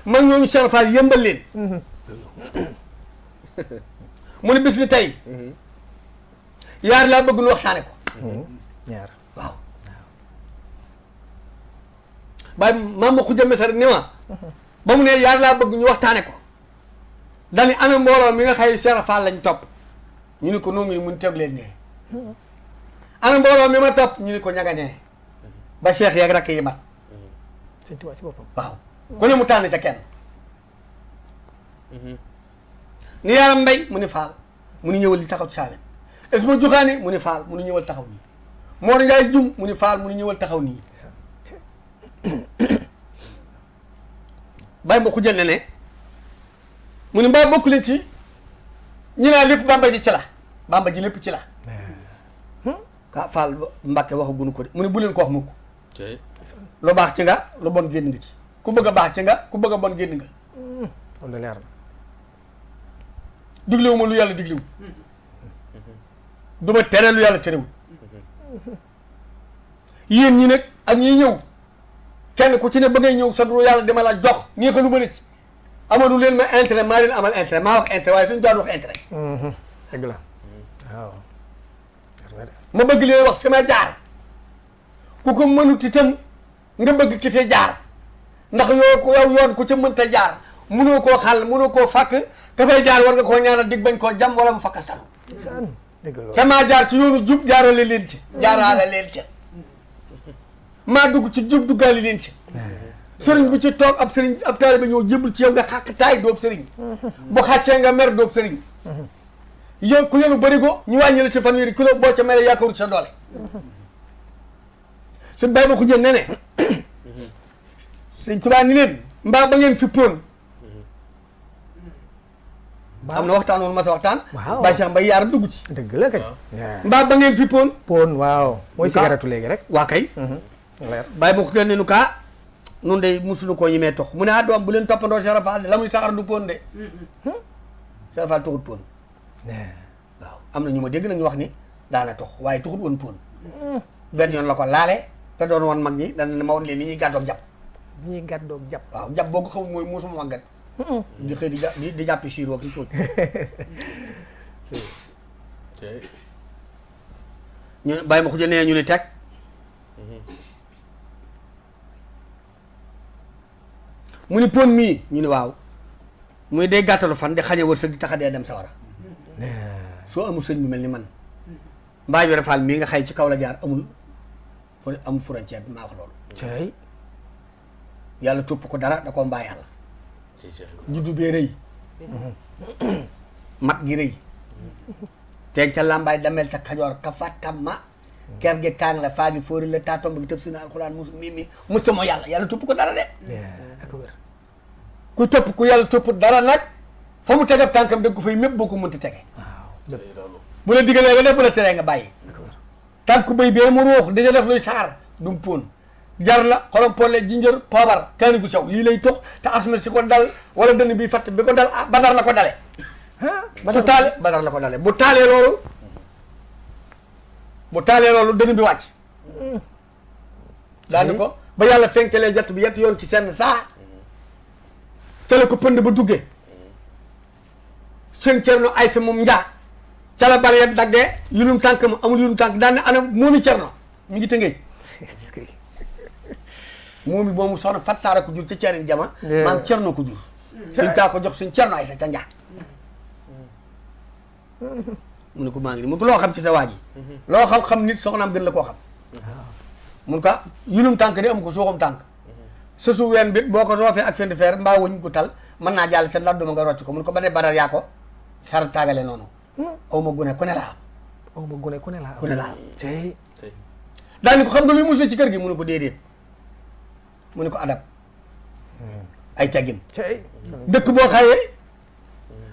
mag ñooñu Cheikh Fall yëmbal leen mu ne bis ni tey yaar laa bëgg nu waxtaane ko ñaar waaw waaye maam ma xuja mesar ni ma ba mu ne yaar laa bëgg ñu waxtaane ko dani ana mbooloo mi nga xëy Cheikh Fall lañ topp ñu ni ko noo ngi mun teg leen ne ana mbooloo mi ma topp ñu ni ko ñaga nee ba Cheikh yeeg rakk yi mat sëñ Tuubaa si boppam waaw ku ne mu tànn ca kenn ni yaaram mbay mu ni faal mu ni ñëwal li taxaw ci saawet est ce que ma joxaane mu ni faal mu ni ñëwal taxaw nii Mor Njaay jum mu ni faal mu ni ñëwal taxaw nii bàyyi ma xujal ne mu ni mbaa bokk leen ci ñi naa lépp bamba ji ci la bamba ji lépp ci la ka faal Mbàkke waxu gunu ko de mu ni bu leen ko wax mukk lu baax ci nga lu bon génn nga ci ku bëgg a baax ci nga ku bëgg a bon génn nga loolu leer na diglewu ma lu yàlla diglewu du ma tere lu yàlla terewul yéen ñi nag ak ñiy ñëw kenn ku ci ne ba ngay ñëw sa du yàlla dama la jox nii ko lu ma ci amalu leen ma intérêt maa leen amal intérêt maa wax intérêt waaye suñu doon wax intérêt dëgg la waaw ma bëgg leen wax fi ma jaar ku ko mënut itam nga bëgg ki fi jaar ndax yow yoon ku ca mënta jaar mënoo koo xàll mënoo koo fàkk ka fay jaar war nga koo ñaanal dig bañ koo jam wala mu fakkastalu dëgg la te maa jaar ci yoonu jub jaarale leen ci jaaraale leen ci maa dugg ci jub duggaale leen ci sëriñ bu ci toog ab sëriñ ab taalibe ñëw jébul ci yow nga xàq taay doob sëriñ bu xàccee nga mer doob sëriñ yow ku yenu bëri ko ñu wàññi la ci fanweeri kilo boo ca mere yaakaaru ci sa doole suñ bàyyi ma ko jël ne ne sëñ Tuubaa ni leen mbaa ba ngeen fippoon am na waxtaan woon ma sa waxtaan Baye Cheikh Mbaye yaara dugg ci dëgg la kay mbaa ba ngeen fippoon poon waaw mooy cigarette léegi rek waa kay leer bàyyi ma ko jël ne nu kaa nun de musuñu koo ñemee tox mu ne ah doom bu leen toppandoo Cheikh Fall de la muy saxar du poon de Cheikh Fall tuxut poon waaw am na ñu ma dégg nag ñu wax ni daana tox waaye tuxut woon poon benn yoon la ko laale te doon woon mag ñi dana ma woon leen ni ñuy gàddoog jàpp bi ñuy gàddoog jàpp waaw jàpp boo ko xamul mooy muusuma màggat di xëy di jàppi siir woo ki suuj ñu bàyyi ma ko jël nee ñu ne teg mu ni pon mii ñu ne waaw muy day gàttalu fan di xañe wërsëg di taxa dee dem sawara soo amul sëñ bu mel ni man mbaa yore faal mii nga xëy ci kaw la jaar amul frontière maa wax loolu cay yàlla topp ko dara da koo mbaa yàlla juddu bee rëy mat gi rëy teeg ca làmbaay damel ca kajoor ka fatama ker gi kaang la faa gi fóori la taatomb gi tëf si na alxuraan musta moo yàlla topp ko dara de ak wér ku topp ku yàlla topp dara nag fa mu tegab tànkam dëgg ko fay mépp boo ko mënti tege bu la digalee nga def bu la teree nga bàyyi tànk bëy bee mu ruux daña def luy saar du mu póon jar la xorom polle jinjër poobar kaani gu sew lii lay tox te asma si ko dal wala dënn bi fatt bi ko dal badar la ko dale su taale badar la ko dale bu taalee loolu dënn bi wàcc daani ko ba yàlla fenkelee jant bi yett yoon ci seen saa ca la ko pënd ba duggee seen cerno ay sa moom njaa ca la bari yet daggee yulum tànk ma amul yulum tànk daan ne ana moomi cerno mi ngi tëngéej moomi moomu soxna fat saara ko jur ca ceerin jama maam cerno ko jur suñ taa ko jox suñ cerno ay sa ca njaa mu ne ko maa ngi nii mun ko loo xam ci sa waa ji loo xam nit soxnaam gën la koo xam mun ko yulum tànk di am ko suuxum tànk sa su ween bit boo ko roofee ak fen di feer mbaa wëñ ko tal mën naa jàll ca ndadduma nga rocc ko mun ko ba dee badar yaa ko sar taagale noonu aw ma gune ku ne laa am ku ne laa am tey daal ni ko xam nga luy musle ci kër gi mu ne ko déedéet mu ne ko adab ay teggin dëkk boo xayee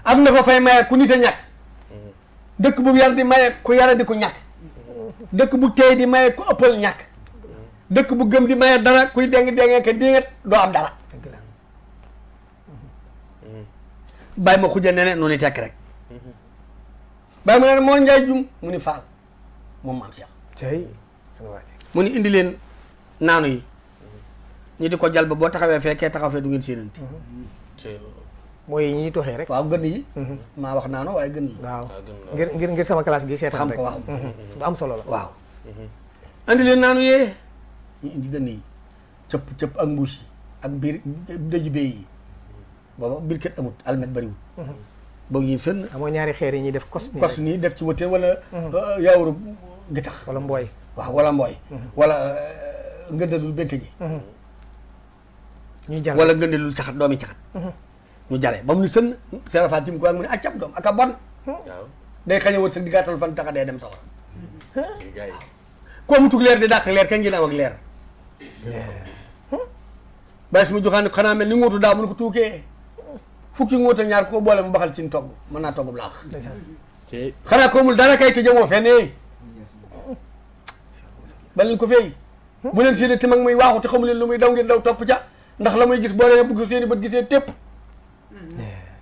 am na fa fay maye ku nit a ñàkk dëkk bu yar di maye ku yara di ku ñàkk dëkk bu teey di maye ku ëppal ñàkk dëkk bu gëm di maye dara kuy déngee ke dinget doo am dara bàyyi ma xuja ne ne noonu tekk rek bàyyi ma ne moo njaay jum mu ni faal moom maam Cheikh mu ni indi leen naanu yi ñu di ko jal ba boo taxawee fee kee taxaw fee du ngeen séenanti mooy ñi toxee rek waaw gën yi maa wax naano waaye gën yi waaw ngir sama classe gi seetaan rek xam ko waaw du am solo la waaw andi leen naanu yee ñu indi gën yi cëpp ak mbuus yi ak biir dëj bee yi booba biir kët amut almet bariwul boog ñu sën amoo ñaari xeer yi ñuy def kos nii def ci wëteen wala yaawuru gi tax wala mbooy waaw wala mbooy wala ngëndalul bente ji ñuy jàll wala ngëndalul caxat doomi caxat ñu jale ba mu ni sën serafal tim ko ak mu ne accam doom aka bon day xañ a wër sag di gàttal fan taxa day dem sawar ko mu tug leer di dàq leer kañ ngeen am ak leer bàyyi su ma joxaan xanaa mel ni ngóotu daaw mu ne ko tuukee fukki ngóot ak ñaar ko boole mu baxal ci togg mën naa togg bu laax xanaa ko mul dara kay te jëmoo fenn ba leen ko feey bu leen seeni tim ak muy waaxu te xamu leen lu muy daw ngeen daw topp ca ndax la muy gis boo dee bëgg seeni bët gisee tépp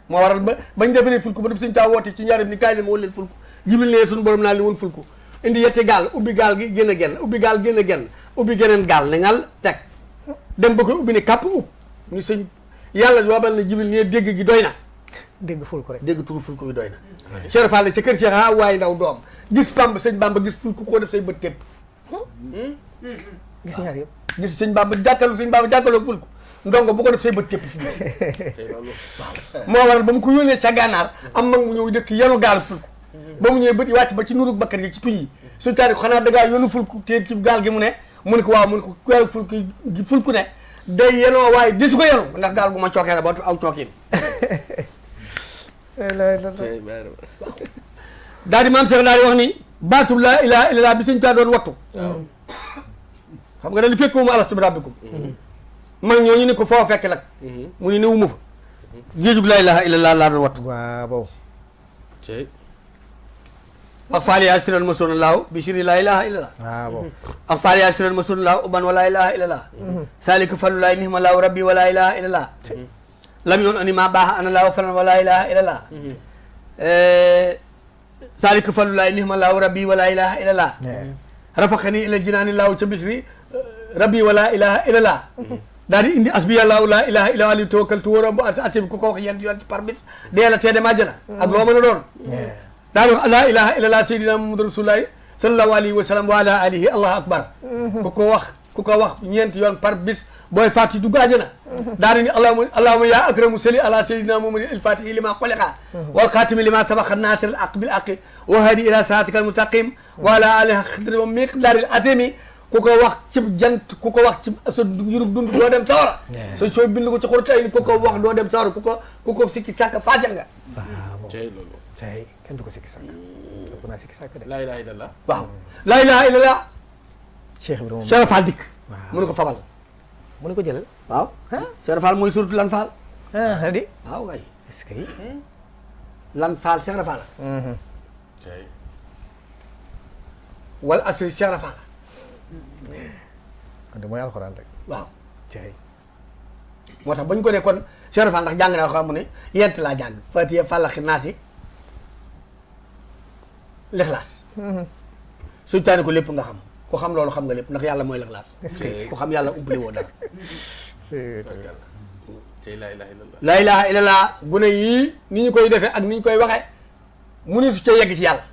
moo waral ba bañ defee fulku ba def suñ taa woote ci njaarim ni kaay leen ma wal leen fulku jibil ne suñu borom naa leen woon fulku indi yetti gaal ubbi gaal gi génn a genn ubbi gaal génn a genn ubbi geneen gaal ne ngal teg dem ba koy ubbi ne kàpp ub ni sëñ yàlla waabal na jibil ne dégg gi doy na dégg fulku rek dégg turu fulku gi doy na Cheikh Fall ca kër Cheikh a waaye ndaw doom gis Bamba sëñ Bamba gis fulku koo def say bët tépp gis ñaar yëpp gis sëñ Bamba jàkkaloo fulku ndongo bu ko def say bët tépp fi waaw moo waral ba mu ko yónnee ca gànnaar am mag mu ñëw dëkk yenu gaal fulku ba mu ñëwee bët yi wàcc ba ci nurug bakkat yi ci tuñ yi suñu taari ko xanaa dangaa yónnu fulku te ci gaal gi mu ne ko waaw mu ne ko gaal fulku ne day yenoo waaye di su ko yenu ndax gaal gu ma cookee la ba aw cookin daal di maam Cheikh daal di wax ni baatub laa ilaaha illallaah bi sëñ taa doon wattu xam nga dañu fekk mu alastu bi rabbikum mag ñooñu ni ko foo fekk lak mu ni newuma fa géejug laa ilaaha illallaah laa doon wattu waaw ak faal yaa siran ma sona laaw bi siri laa ilaaha illallaah waaw ak faal yaa siran ma sona laaw uban wa laa ilaaha illallaah saalika fallu laay nihma laaw rabbi wa laa ilaaha illallaah lam yoon ani ma baax ana laaw falan wa laa ilaaha illallaah saalika fallu laay nihma laaw rabbi wa laa ilaaha illallaah rafaxani ila jinaani laaw ca bisri rabbi wa laa ilaaha illallaah daal di indi asbiya laaw laa ilaaha illallaah li tawakkaltu wa rabbu arsi bi ku ko wax yent yoon ci par bis dee la tee dem àjjana ak loo mën a doon daal di wax laa ilaaha illallaah sayyidina muhammadu rasulullaahi sallallahu alayhi wa sallam wa ala alihi allahu akbar ku ko wax ñeenti yoon par bis booy fàtti dugg àjjana daal di ni allahumma yaa akramu sali ala sayyidina muhammadin al-fatihi lima xuliqa wal xaatimi lima sabaqa naasiril haqqi bil haqqi wa haadi ila siraatika al-mustaqim wa ala alihi qadri wa miqdaaril azimi ku ko wax ci jant ku ko wax ci sa yurub dund doo dem sawara sooy bind ko ci xurut ay ni ku ko wax doo dem sawara ku ko sikki sàkk faajal nga tey kenn du ko sikki sàkk ko naa sikki sàkk de laa ilaaha illallaah waaw laa ilaaha illallaah Cheikh Ibrahima Cheikh Fall dikk mu ne ko fabal mu ne ko jëlal waaw Cheikh Fall mooy surtout lan Fall di waaw waay est-ce que lan Fall Cheikh Fall wala asri Cheikh Fall ande mooy alxuraan rek. waaw cay. moo tax ba ñu ko ne kon Cheikh Fall ndax jàng naa ko xam mu ne yent laa jàng Fatiha Fàllaxi Naasi Lixlaas suñ taani ko lépp nga xam ku xam loolu xam nga lépp ndax yàlla mooy Lixlaas ku xam yàlla umpale woo dara tey laa ilaha illallah. laa ilaha illallah gune yii ni ñu koy defee ak ni ñu koy waxee mënu su ca yegg ci yàlla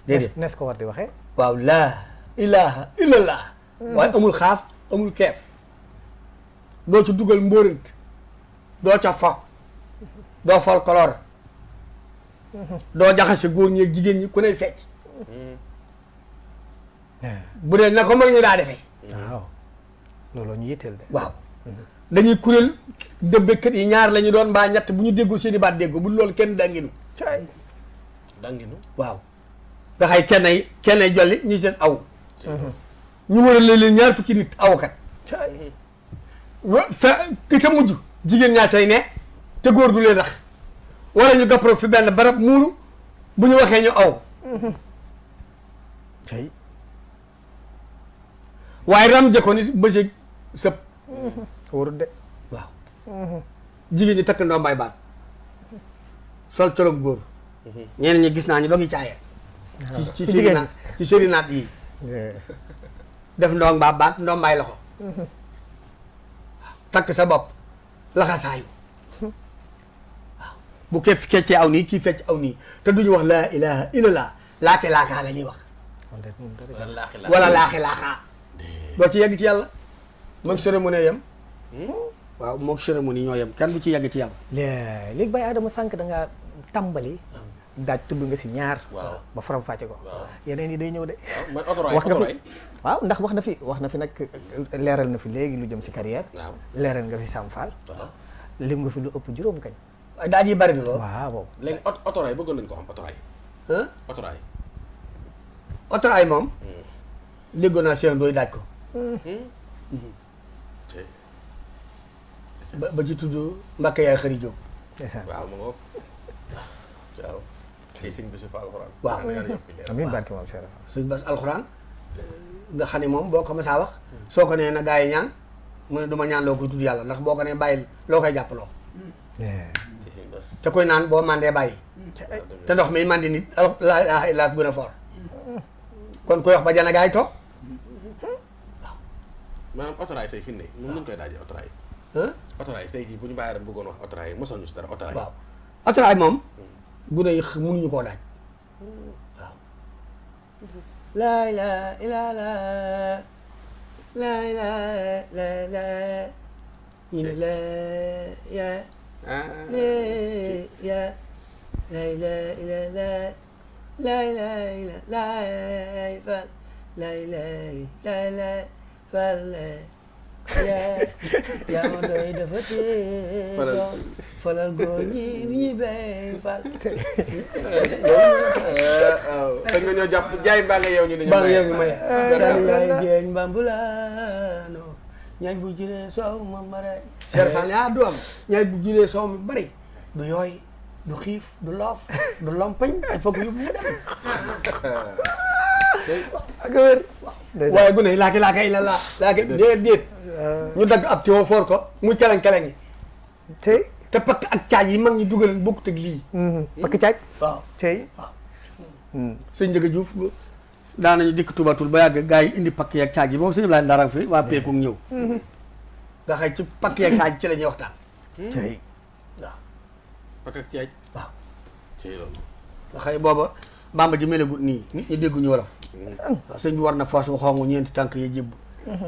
déedéet nes ko war di waxee. waaw laa ilaha illallah waaye amul xaaf amul keef doo ci dugal mbóorant doo ca fo doo folklore doo jaxase góor ñi ak jigéen ñi ku ne fecc bu dee na ko mag ñi daa defee waaw loolu ñu yitteel de. waaw dañuy kuréel dëbbkat yi ñaar la ñu doon mbaa ñett bu ñu déggul seen i baat déggu bu loolu kenn danginu cay. danginu. waaw nga xay kenn jolli ñi seen aw ñu war a leen ñaar fukki nit awkat cay. ki ca mujj jigéen ñaa cay ne te góor du leen rax wala ñu gappro fi benn barab muuru bu ñu waxee ñu aw cay. waaye ram jëkkoon ni bësëg sëpp wóorut de. waaw jigéen ñi takk ndombaay baat sol colog góor ñeneen ñi gis naa ñu dogi caaye ci jigéen naat ci séri naat yi def ndong baa baat ndombaay loxo takk sa bopp laxasaayu waaw bu kee feccee aw nii kii fecc aw nii te duñu wax laa ilaha illallah laake laakaa la ñuy wax wala laaxi laaxaa doo ci yegg ci yàlla moog cérémonie yem waaw moog cérémonie ñoo yem kenn du ci yegg ci yàlla léegi Baye Adama sànq da ngaa tàmbali daaj tudd nga si ñaar. waaw ba faram fàcce ko. yeneen yi day ñëw de. waaw man autorail wax nga fi waaw ndax wax na fi nag leeral na fi léegi lu jëm si carrière. waaw leeral nga fi Sam Fall. waaw lim nga fi lu ëpp juróom kañ. waaye daaj yi bari na lool waaw boobu. léegi autorail bëggoon nañu ko xam autorail. autorail. autorail moom déggoon naa Cheikh Ndoye daaj ko ba ci tudd Mbacke yaay xëri Jóob ndeysaan. waaw ma ngoog waaw tey sëñ Bassirou Fall alxuraan. waaw amiin barke moom Cheikh. suñ bas alxuraan nga xam ne moom boo ko mësaa wax soo ko nee na gaa yi ñaan mu ne du ma ñaan loo koy tudd yàlla ndax boo ko nee bàyyil loo koy jàppaloo tey sëñ Bass. te koy naan boo mandee bàyyi te ndox mi mandi nit laa ilaaha illallaah gën a foor kon koy wax ba jana gaa yi toog maanaam autorail tey fi mu ne moom nu ñu koy daajee autorail. autorail tey jii bu ñu bàyyi rek bëggoon wax autorail mosal ñu si dara autorail. waaw autorail moom gune yi mënuñu koo daaj waaw laa ilaaha illallaah laa ilaaha illallaah ñu ne la ya ya laa ilaaha illallaah laa ilaaha illallaah laa ilaaha illallaah fal yaa ma doy dafa tee soo falal góor ñi bay fal waaw dañ nga ñoo jàpp jaay mbaa nga yow ñu ne ñu mbaa nga yow ñu maye daal yaay jeeñ mbambulaano ñaay bu jëlee soow ma mare serfan yaa du am ñaay bu jëlee soow mi bari du yooy du xiif du loof du lompañ il faut que yóbbu mu dem ak wér. waaye gune yi laake yi la laake déet ñu dagg ab ci woo foor ko muy keleng-keleng yi tey. te pakk ak caaj yi mag ñi dugaleen bokkut ak lii pakk caaj. waaw tey. waaw sëñ Njëga Juuf daanañu dikk tubatul ba yàgg gars yi indi pakk yeeg caaj yi boobu sëñ Ablaye Ndarang fi waa peeku ñëw nga xëy ci pakk yeeg caaj ci la ñuy waxtaan tey. waaw pakk ak caaj. waaw ci loolu. nga xëy booba bamba ji melagut nii nit ñi dégguñu wolof waaw sëñ bi war na foos bu xongu ñeenti tànk yi jébb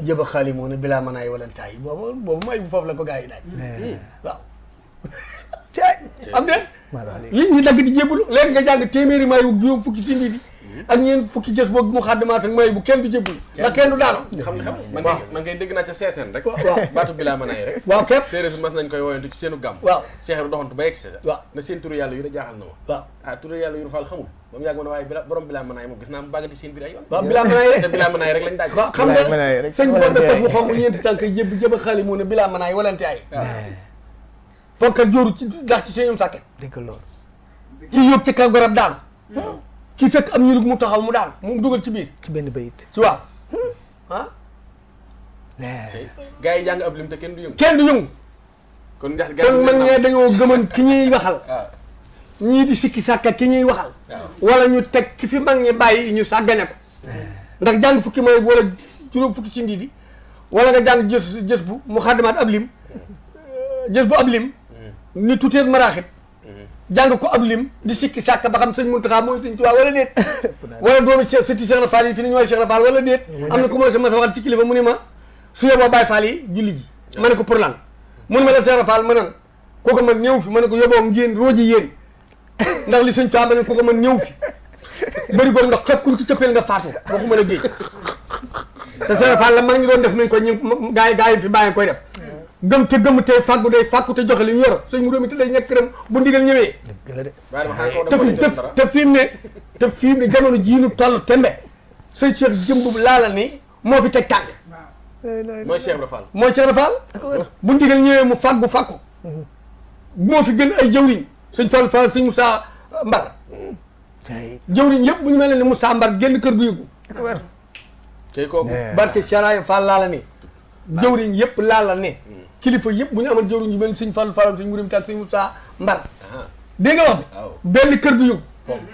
jëba xaali moo ne bilaa mën aay walantaay boobu may bu foofu la ko gars yi daaj waaw caay am de yi ñu dagg di jébbalu léegi nga jàng téeméeri may bu juróom fukki si mbii ak ñeen fukki jës boog mu xaddamaat ak may bu kenn du jébbalu ndax kenn du daanu xam man ngay dégg naa ca seeseen rek. waaw baatu bilaa mën aay rek. waaw képp séeréer si mas nañ koy woyantu ci seenu gàmm. waaw Cheikh Ibra doxantu ba egg si. waaw na seen turu yàlla yu da jaaxal na ma. waaw ah turu yàlla yu Fall xamul ba mu yàgg ma ne waaye borom bilaa mën aay moom gis naa mu bàggante seen biir ay yoon. waaw bilaa mën aay rek te bilaa mën aay rek lañ daaj. waaw xam nga sëñ bi war na foofu xonq ñeenti tànk jébb jëba xaali moo ne bilaa mën aay walante ay ponkal jóoru ci ndax ci seenum sàkket dégg loolu. kii yóbbu ci kaw garab daanu kii fekk am ñulug mu taxaw mu daanu mu dugal ci biir ci benn bayit. ci waaw ah gars yi jàng ab lim te kenn du yëngu. kenn du yëngu. kon mag ñee dañoo gëmoon ki ñuy waxal. ñii di sikki sàkka ki ñuy waxal. wala ñu teg ki fi mag ñi bàyyi ñu sàggane ko. ndax jàng fukki may wala juróom fukki si ndiidi wala nga jàng jës bu mu xaddimaat ab lim jës bu ab lim ni tuteet maraaxit jàng ko ab lim di sikki sàkk ba xam sëñ Muntaxa mooy sëñ Tuubaa wala déet wala doomi sëti Cheikh Fall yi fi ni ñooy Cheikh Fall wala déet am na ko ma sa waxal ci kilifa mu ni ma su yóbboo Baay Fall yi julli ji ma ne ko pour lan mu ne ma la Cheikh Fall ma nan kooku man ñëw fi ma ne ko yóbboo ngeen rooji yéen ndax li sëñ Tuubaa ma ne kooku man ñëw fi bëri goon ndox xëpp kuñ ci cëppeel nga faatu waxuma la géej te Cheikh Fall la mag ñi doon def nañ ko ñu gaa yi fi bàyyi koy def gëm te gëm te fàggu day fàggu te joxe li ñu yor sëñ mu doomi te day nekk këram bu ndigal ñëwee te fi mu ne jamono jii nu toll tembe sëñ Cheikh jëmb laala ni moo fi teg tànk mooy Cheikh Ibra Fall mooy Cheikh Ibra Fall bu ndigal ñëwee mu fàggu moo fi gën ay jëwriñ sëñ Fall Fall sëñ Moussa Mbar jëwriñ yëpp bu ñu mel ne Moussa Mbar génn kër gu yëgu kay kooku barke Cheikh Fall laala ni jëwriñ yëpp laala ne kilifa yëpp bu ñu amal jëwriñ yu mel sëñ Fall Fall sëñ Murim Tall sëñ Moussa Mbar dégg nga wax bi benn kër du yëg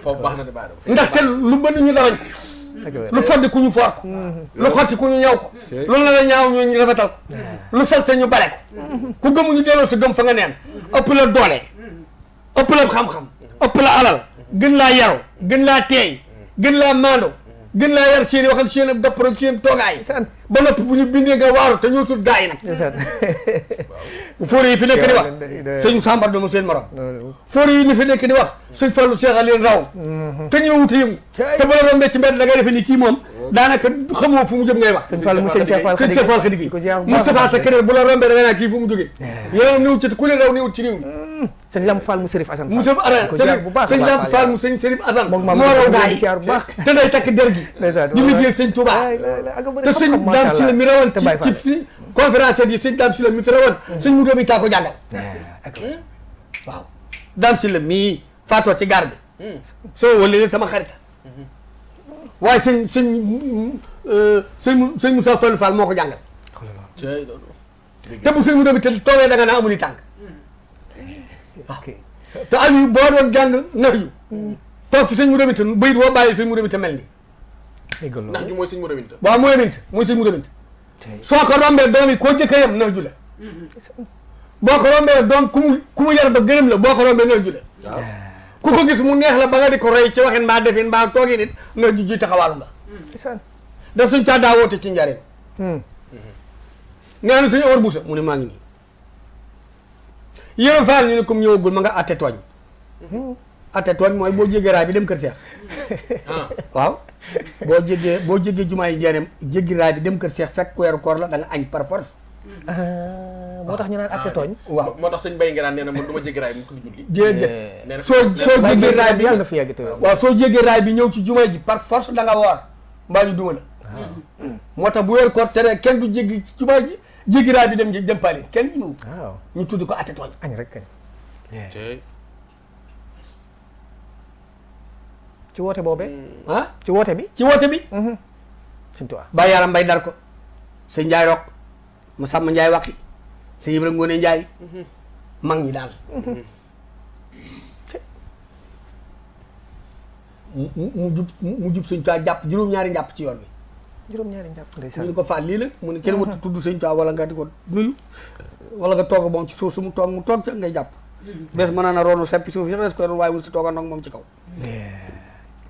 foofu baax na de baax na ndaxte lu bënn ñu darañ ko lu foddi ku ñu foor ko lu xotti ku ñu ñaw ko loolu la ñaaw ñu rafetal ko lu salte ñu bare ko ku gëmuñu delloo sa gëm fa nga neen ëpp la doole ëpp la xam-xam ëpp la alal gën laa yaru gën laa teey gën laa maando gën laa yar seen i wax ak seen i dapp ak seen toogaay ba noppi bu ñu bindee nga waaru te ñoo sut gaa yi nag fóore yi fi nekk di wax sëñ Sambar doomu seen morom fóore yi ni fi nekk di wax sëñ Fallu Seex a leen raw te ñu ma wute yëngu te bu la rombee ci mbedd da ngay defe ni kii moom daanaka xamoo fu mu jëm ngay wax sëñ Fall mu sëñ Cheikh Fall Khady Moustapha sa keneen bu la rombee da ngay naan kii fu mu jógee yow néew ci ku leen raw néew ci réew mi sëñ Lamp Fall mu Serif Assane mu Serif Assane sëñ Lamp Fall mu sëñ Serif Assane moo raw gaa yi te day takk der gi di liggéey sëñ Touba te sëñ Dame Sylla mi rawoon ci fi conférence yi sëñ Dame Sylla mi fi rawoon sëñ mu doomi taa ko jàngal waaw Dame Sylla mii faatoo ci gaar bi soo wëlee sama xarit waaye sëñ Moussa Fall Fall moo ko jàngal te bu sëñ mu doomi te toogee da nga naa amul i tànk waaw te Aliou boo doon jàng nax yu toog fi sëñ mu doomi te bayit woo bàyyi sëñ mu doomi te mel ni ndax ju mooy sëñ mu deminte waaw mooy sëñ mu deminte soo ko rombee doom yi koo jëkka yem nax ju la boo ko rombee doom ku mu yar ba gërëm la boo ko rombee nax ju la ku ko gis mu neex la ba nga di ko roy ci waxin mbaa defin mbaa toogi nit nax ju ji taxawaalu nga daf suñ taa daa woote ci njariñ nee na suñu Omar Boussa mu ne maa ngi nii yéen faal ñu ne comme ñëwagul ma nga atte tooñ atte tooñ mooy boo jégee raay bi dem kër Seex waaw boo jéggee jumaa yi njaareem jéggi raay bi dem kër Seex fekk weeru koor la da nga añ par force moo tax ñu naan atte tooñ waaw moo tax sëñ Baye Ngiraan nee na man du ma jéggi raay bi mu ko di julli déedéet soo jéggee raay bi yàlla na fi yàgg te waaw soo jéggee raay bi ñëw ci jumaa ji par force da nga woor mbaa ñu duma la moo tax bu weeru koor tere kenn du jéggi ci jumaa ji jéggi raay bi dem pali kenn ñi waaw ñu tudd ko atte tooñ añ rek kañ ci woote boobee ci woote bi sëñ Tuubaa ba yaram mbay dar ko sëñ Njaay Rok mu sàmm Njaay Waqi sëñ Ibra Ngoone Njaay mag ñi daal mu jub sëñ Tuubaa jàpp juróom-ñaari njàpp ci yoon bi juróom-ñaari njàpp ndeysaan ñu ko faal lii la mu ne kenn wut tudd sëñ Tuubaa wala nga di ko nuyu wala nga toog moom ci suuf su mu toog ca ngay jàpp bés mën naa na roonu seppi suuf yëpp des ko waaye wul si toogandoog moom ci kaw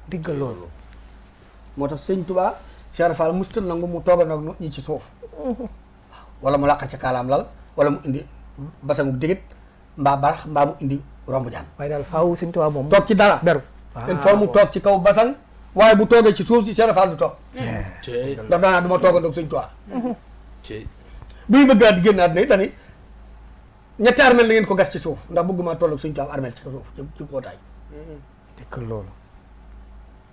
diggal loolu moo tax sëñ Tuubaa Cheikh Fall mustal nangu mu toogandoog ñi ci suuf wala mu làqat ca kaalaam lal wala mu indi basangu digit mbaa barax mbaa mu indi romb jaan waaye daal faaw sëñ Tuubaa moom toog ci dara beru il faut mu toog ci kaw basang waaye bu toogee ci suuf si Cheikh Fall du toog ndax daanaa du ma toogandoog sëñ Tuubaa bi ñu bëgg a génn àdduna yi dani ñetti armel la ngeen ko gas ci suuf ndax bëgguma tolloog sëñ Tuubaa armel ci suuf ci kootaay diggal loolu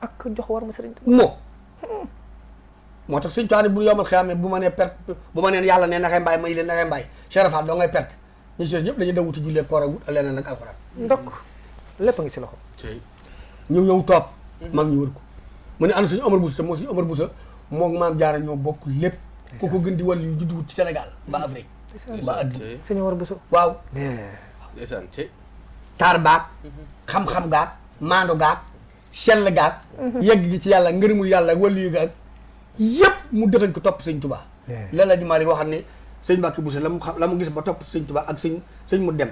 ak jox war ma sëriñ moo tax sëñ Tuubaa ne bu yomal xeyaamee bu ma nee perte bu ma neen yàlla ne naxee mbaay may leen naxee mbaay Cheikh Fall doo ngay perte ñu si ñëpp dañuy daw wuti jullee koor ak wut leneen ak alxuraan ndokk lépp a ngi si loxo ñëw toog mag ñu wër ko mu ne ana suñu Omar Boussa te moo suñu Omar Boussa moom maam jaara ñoo bokk lépp ku ko gën di wàll yu judduwut ci Sénégal mbaa Afrique mbaa àddina sëñ Omar Bousso waaw ndeysaan ci taar baag xam-xam gaag maandu gaag sell gaag yegg gi ci yàlla ngërëmul yàlla wàllu yu gaag yëpp mu dëxañ ko topp sëñ Tuubaa la la ji Maalik waxam ne sëñ Mbàkke Buso la mu gis ba topp sëñ Tuubaa ak sëñ mu dem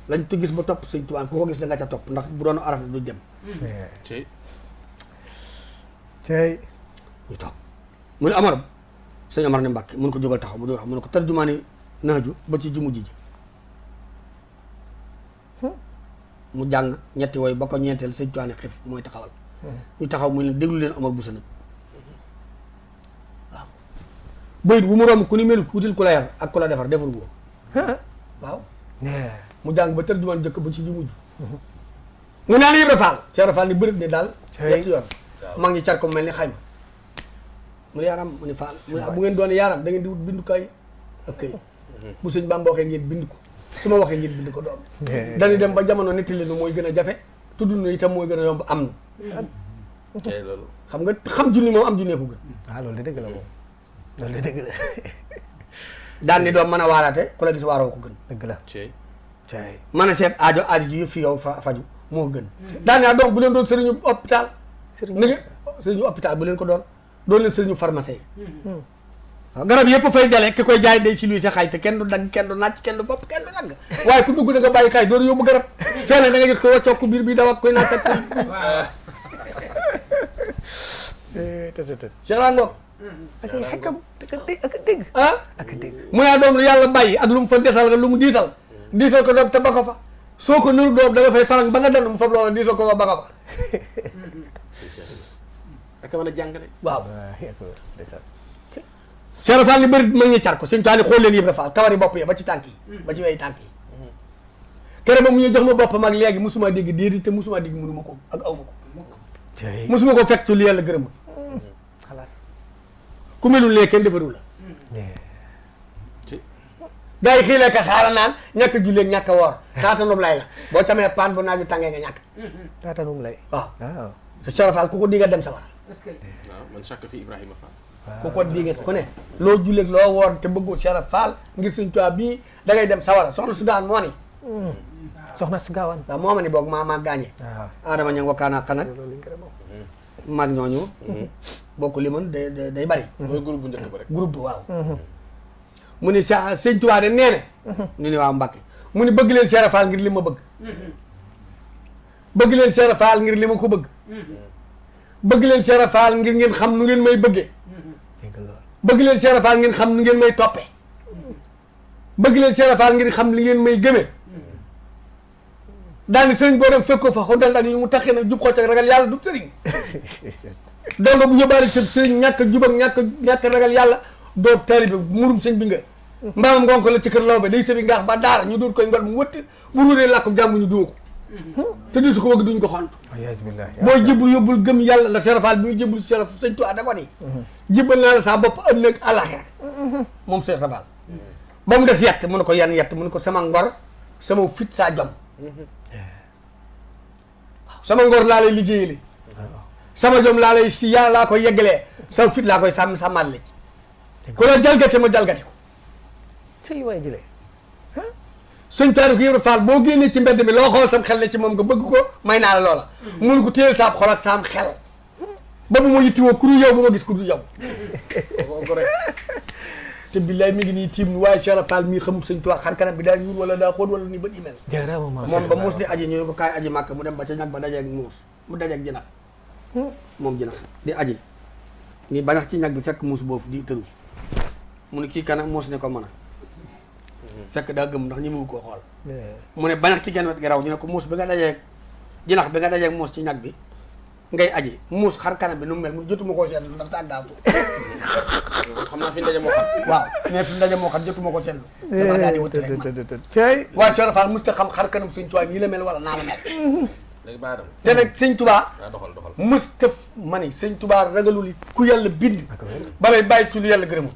lañ tu gis ba topp sëñ Tuubaa ku ko gis da nga ca topp ndax bu doon araf du dem ci cey ñu toog mu ne Amar sëñ Amar ne Mbàkke mun ko jógal taxaw mu jógal taxaw mu ne ko tarjumaani naaju ba ci jumu ji mu jàng ñetti woy ba ko ñeenteel sëñ Tuubaa ne xif mooy taxawal ñu taxaw mu ne déglu leen Amar Buso nag waaw bayit bu mu romb ku ni mel wutil ku la yar ak ku la defar defar gu waaw mu jàng ba tarjumaan jëkk ba ci jumu ji mu naan Ibra Faal Ibra Faal ni bërëb ne daal ñetti yoon mag ñi car ko mel ni xayma mu ne yaaram mu ne Faal mu ne bu ngeen doon yaaram da ngeen di wut bindukaay ak këy bu sëñ Bamba waxee ngeen bind ko su ma waxee ngeen bind ko doom dañuy dem ba jamono nettali nu mooy gën a jafe tudd nu itam mooy gën a yomb am na tey loolu xam nga xam junni moom am junnee ko gën loolu de dëgg la moom loolu de dëgg la daan ni doom mën a waaraate ku la gis waaroo ko gën dëgg la ci cey mën a seet aajo ji yëpp fi yow faju moo gën daan naa donc bu leen doon sëriñu hôpital ni nga sëriñu hôpital bu leen ko doon leen sëriñu pharmacie waaw garab yëpp fay jale ki koy jaay day ci luy sa xay te kenn du dagg kenn du nàcc kenn du bopp kenn du dagg waaye ku dugg da nga bàyyi kay doon yóbbu garab fenn da nga gis ko waccook biir bi daw ak koy nàcc ak koy serangoog ak ay xekkam ak a dégg ak a dégg mu naa doom lu yàlla bàyyi ak lu mu fa desal nga lu mu diisal ko doom te ba ko fa soo ko nuru doom da nga fay falang ba nga dand mu fab loola diisal ko ba nga fa ak mën a jàng de waaw Cheikh Fall li bëri mag ñi car ko sëñ Tuubaa ni xool leen Ibra Fall kawari bopp yi ba ci tànk yi ba ci wey tànk yi kere ba mu ñu jox ma boppam ak léegi musuma dégg déedéet te musuma dégg mënuma ko ak awma ko musuma ko fekk ci lu yàlla gërëmul xalaas ku melul lee kenn defaru la ci gars yi xii ka xaala naan ñàkk a julleeg ñàkk a woor taatanum lay la boo camee paan bu naaju tàngee nga ñàkk taatanum lay waaw waaw te Cheikh Fall ku ko diga dem sawar waaw man chaque fi Ibrahima Fall ku ko digat ku ne loo julleeg loo woor te bëggoo Cheikh Fall ngir sëñ Tuubaa bii da ngay dem sawara soxna su gaan moo ni soxna su gaawaan waaw moo ma ni boog maa gaañee waaw Adama ña wakkaana xanak mag ñooñu bokk li man day bari mooy groupe bu njëkk ba rek groupe bi waaw mu ni sëñ Tuubaa de nee na ñu ni waaw Mbàkke mu ni bëgg leen Cheikh Fall ngir li ma bëgg bëgg leen Cheikh Fall ngir li ma ko bëgg bëgg leen Cheikh Fall ngir ngeen xam nu ngeen may bëggee bëgg leen Cheikh Fall ngeen xam nu ngeen may toppee bëgg leen Cheikh Fall ngir xam li ngeen may gëmee daani sëriñ boo dem fekk ko fa xondal ak li mu taxee nag jub xocc ak ragal yàlla du sëriñ donc bu yóbbaale sa sëriñ ñàkk jub ak ñàkk ragal yàlla doo taalibe murum sëñ bi nga mbaamam ngonko la ci kër law ba day sëbi ngaax ba daara ñu dóor koy ngol mu wëtti bu ruuree làkk jàmm ñu duma ko te di su ko wëgg duñ ko xont booy jébul yóbbul gëm yàlla ndax Cheikh Fall bi muy jébul Cheikh sëñ Tuubaa da ko ni jébal naa la sa bopp ëllëg àllaxira moom Cheikh Fall ba mu def yett mu ne ko yan yett mu ne ko sama ngor sama fit saa jom sama ngor laa lay liggéeyale sama jom laa lay si yàlla laa koy yeggalee sama fit laa koy sàmmal la ci ku la jalgate ma jalgati ko sëy waay jëlee sëñ taarix Ibra Fall boo génnee ci mbedd mi loo xool sam xel ne ci moom nga bëgg ko may naa la loola mun ko téyel saab xol ak saam xel ba bu ma yittiwoo ku dul yow bu ma gis ku dul yow te billaay mi ngi nii tiim ni waaye Cheikh Fall mii xamul sëñ Tuubaa xar kanam bi daa ñuul wala daa xóot wala ni bët email moom ba muus di aji ñu ne ko kaay aji màkk mu dem ba ca ñag ba dajeeg muus mu dajeeg jinax moom jinax di aji ni bañax ci ñag bi fekk muus boofu di tëru mu ne kii kanam muus ne ko mën a fekk daa gëm ndax ñi mu koo xool mu ne bañax ci genn wet gi raw ñu ne ko muus bi nga dajeeg jinax bi nga dajeeg muus ci ñag bi ngay aji muus xar kanam bi nu mu mel mu jotuma koo seetlu ndax tàggaatu xam naa fi ndaje moo xam waaw mais fi ndaje moo xam jotuma ko seetlu dama daal di wut rek man waaye Cheikh Fall mosut a xam xar kanam sëñ Tuubaa nii la mel wala naa la mel léegi baa dem te nag sëñ Tuubaa doxal mosut a ma ni sëñ Tuubaa ragalul ku yàlla bind balay bàyyi ci lu yàlla gërëmul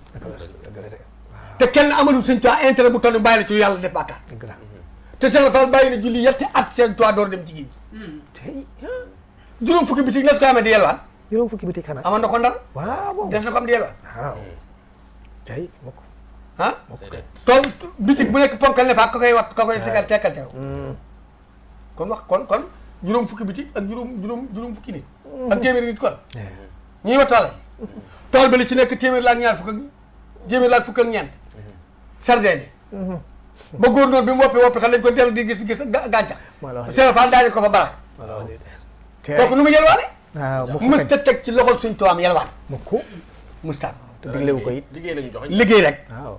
te kenn amalul sëñ Tuubaa intérêt bu toll ni bàyyi la ci lu yàlla def bàkkaar te Cheikh Fall bàyyi na julli yetti at sëñ Tuubaa door dem ci géej juróom fukki bitig la su ko amee di yelwaan juróom fukki bitig xanaa amoon na ko ndar waaw def na ko am di yelwaan waaw cay mukk. ah déedéet. tool bitig bu nekk ponkal ne fa ka koy wat ka koy segal tekkal teew kon wax kon juróom fukki bitig ak juróom fukki nit ak téeméeri nit kon ñuy watala tool ba li ci nekk téeméer la ak ñaar fukk ak téeméer la ak fukk ak ñeent sardin bi ba góor noonu bi mu woppi xam lañ ko dellu di gis gàncax Cheikh Fall daañu ko fa barak kooku nu mu yelwaane mës ta teg ci loxol suñ tuwaam yelwaan mukk mustaam te diglewu ko it liggéey lañu joxe. liggéey rek waaw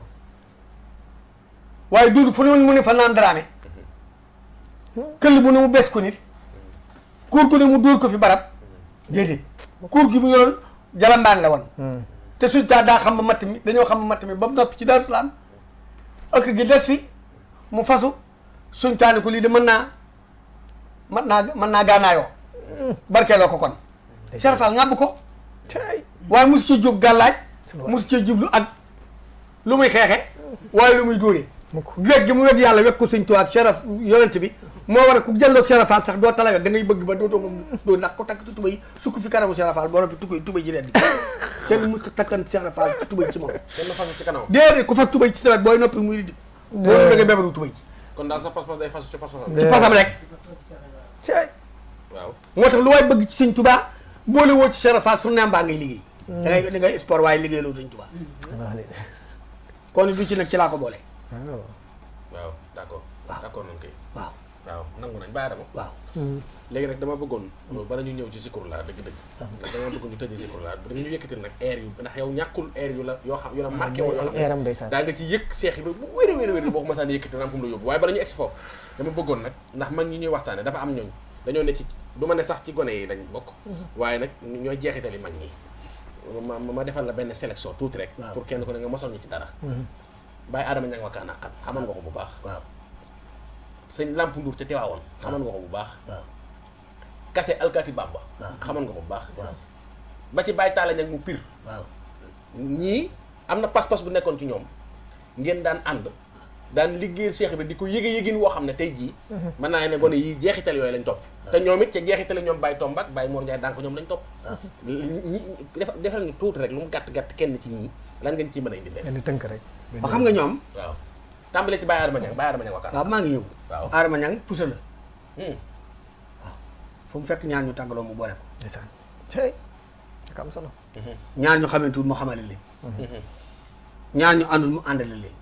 waaye dund fu ne mu ne fa naan daraame këll bu ne mu bees ko nit kuur ko ne mu dóor ko fi barab déedéet kuur gi mu yoroon jalambaan la woon te suñ taa daa xam ba matt mi dañoo xam ba matt mi ba mu noppi ci Daaru Salaam ëkk gi des fi mu fasu suñ taa ni ko lii de mën naa gaanaayoo barkeeloo ko kon Cheikh Fall ngàbb ko waaye mosu ci jóg gàllaaj mosu ci jublu ak lu muy xeexe waaye lu muy dóoree weg gi mu weg yàlla weg ko suñ tuwaat Cheikh yonent bi moo war a ku jëlloog Cheikh Fall sax doo tala weg da ngay bëgg ba doo ndax ko takk ci tubay sukk fi kanamu Cheikh Fall boo noppi tubay ji reddi kenn mu takkan Cheikh Fall ci tubay ci moom kenn fas ci kanam. déedéet ku fas tubay ci tawet booy noppi muy riddi boo da ngay bebaru tubay ji kon daal sa pas-pas day fas ci pas-pasam. ci pasam rek waaw. moo tax lu waay bëgg ci sëñ Tuubaa boole woo ci Cheikh Fall su neem baa ngay liggéey da ngay sport waaye liggéey loolu sëñ Tuubaa kon du ci nag ci laa ko boole waaw d'accord. waaw d'accord nañ koy. waaw waaw nangu nañ bàyyi dama. waaw léegi nag dama bëggoon bala ñu ñëw ci Zikru laa dëgg-dëgg. ndax dama bëggoon ñu tëjee Zikru laa da nga ñu yëkkatil nag air yu ndax yow ñàkkul air yu la yoo xam yu la marqué woon yoo xam airam ndeysaan daa nga ci yëg seex yi ba bu wér boo ko masaan yëkkati dana am fu mu la yóbbu waaye bala ñu egsi foofu dama bëggoon nag ndax mag ñi ñuy waxtaane dafa am ñooñ dañoo ne ci du ma ne sax ci gone yi dañ bokk waaye nag ñooy jeexitali mag ñi ma defal la benn sélection tuuti rek pour kenn ko ne nga mosoon ñu ci dara Baye Adama Niang Wakana xam xaman nga ko bu baax waaw sëñ Lamp Ndour te teewaawoon xaman nga ko bu baax waaw Kase Alkati Bamba xaman nga ko bu baax waaw ba ci Baye Talla Niang mu pire waaw ñii am na pas-pas bu nekkoon ci ñoom ngeen daan ànd daan liggéey Cheikh bi di ko yëgin woo xam ne tey jii mën naa ne gone yi jeexital yooyu lañ topp te ñoom it ca jeexital ñoom Baye Tomba ak Baye Mor Ndiaye daan ko ñoom lañ topp ñi defal ñu tuuti rek lu mu gàtt kenn ci ñii lan ngeen ciy mën a indi leen benn tënk rek ba xam nga ñoom waaw tàmbalee ci Baye Adama Niang Wakana waaw maa ngi ñëw waaw Adama Niang pusa la waaw fu mu fekk ñaar ñu tàggaloo mu boole ko ndeysaan cey ak am solo ñaar ñu xamantuwul mu xamale leen ñaar ñu àndul mu àndale leen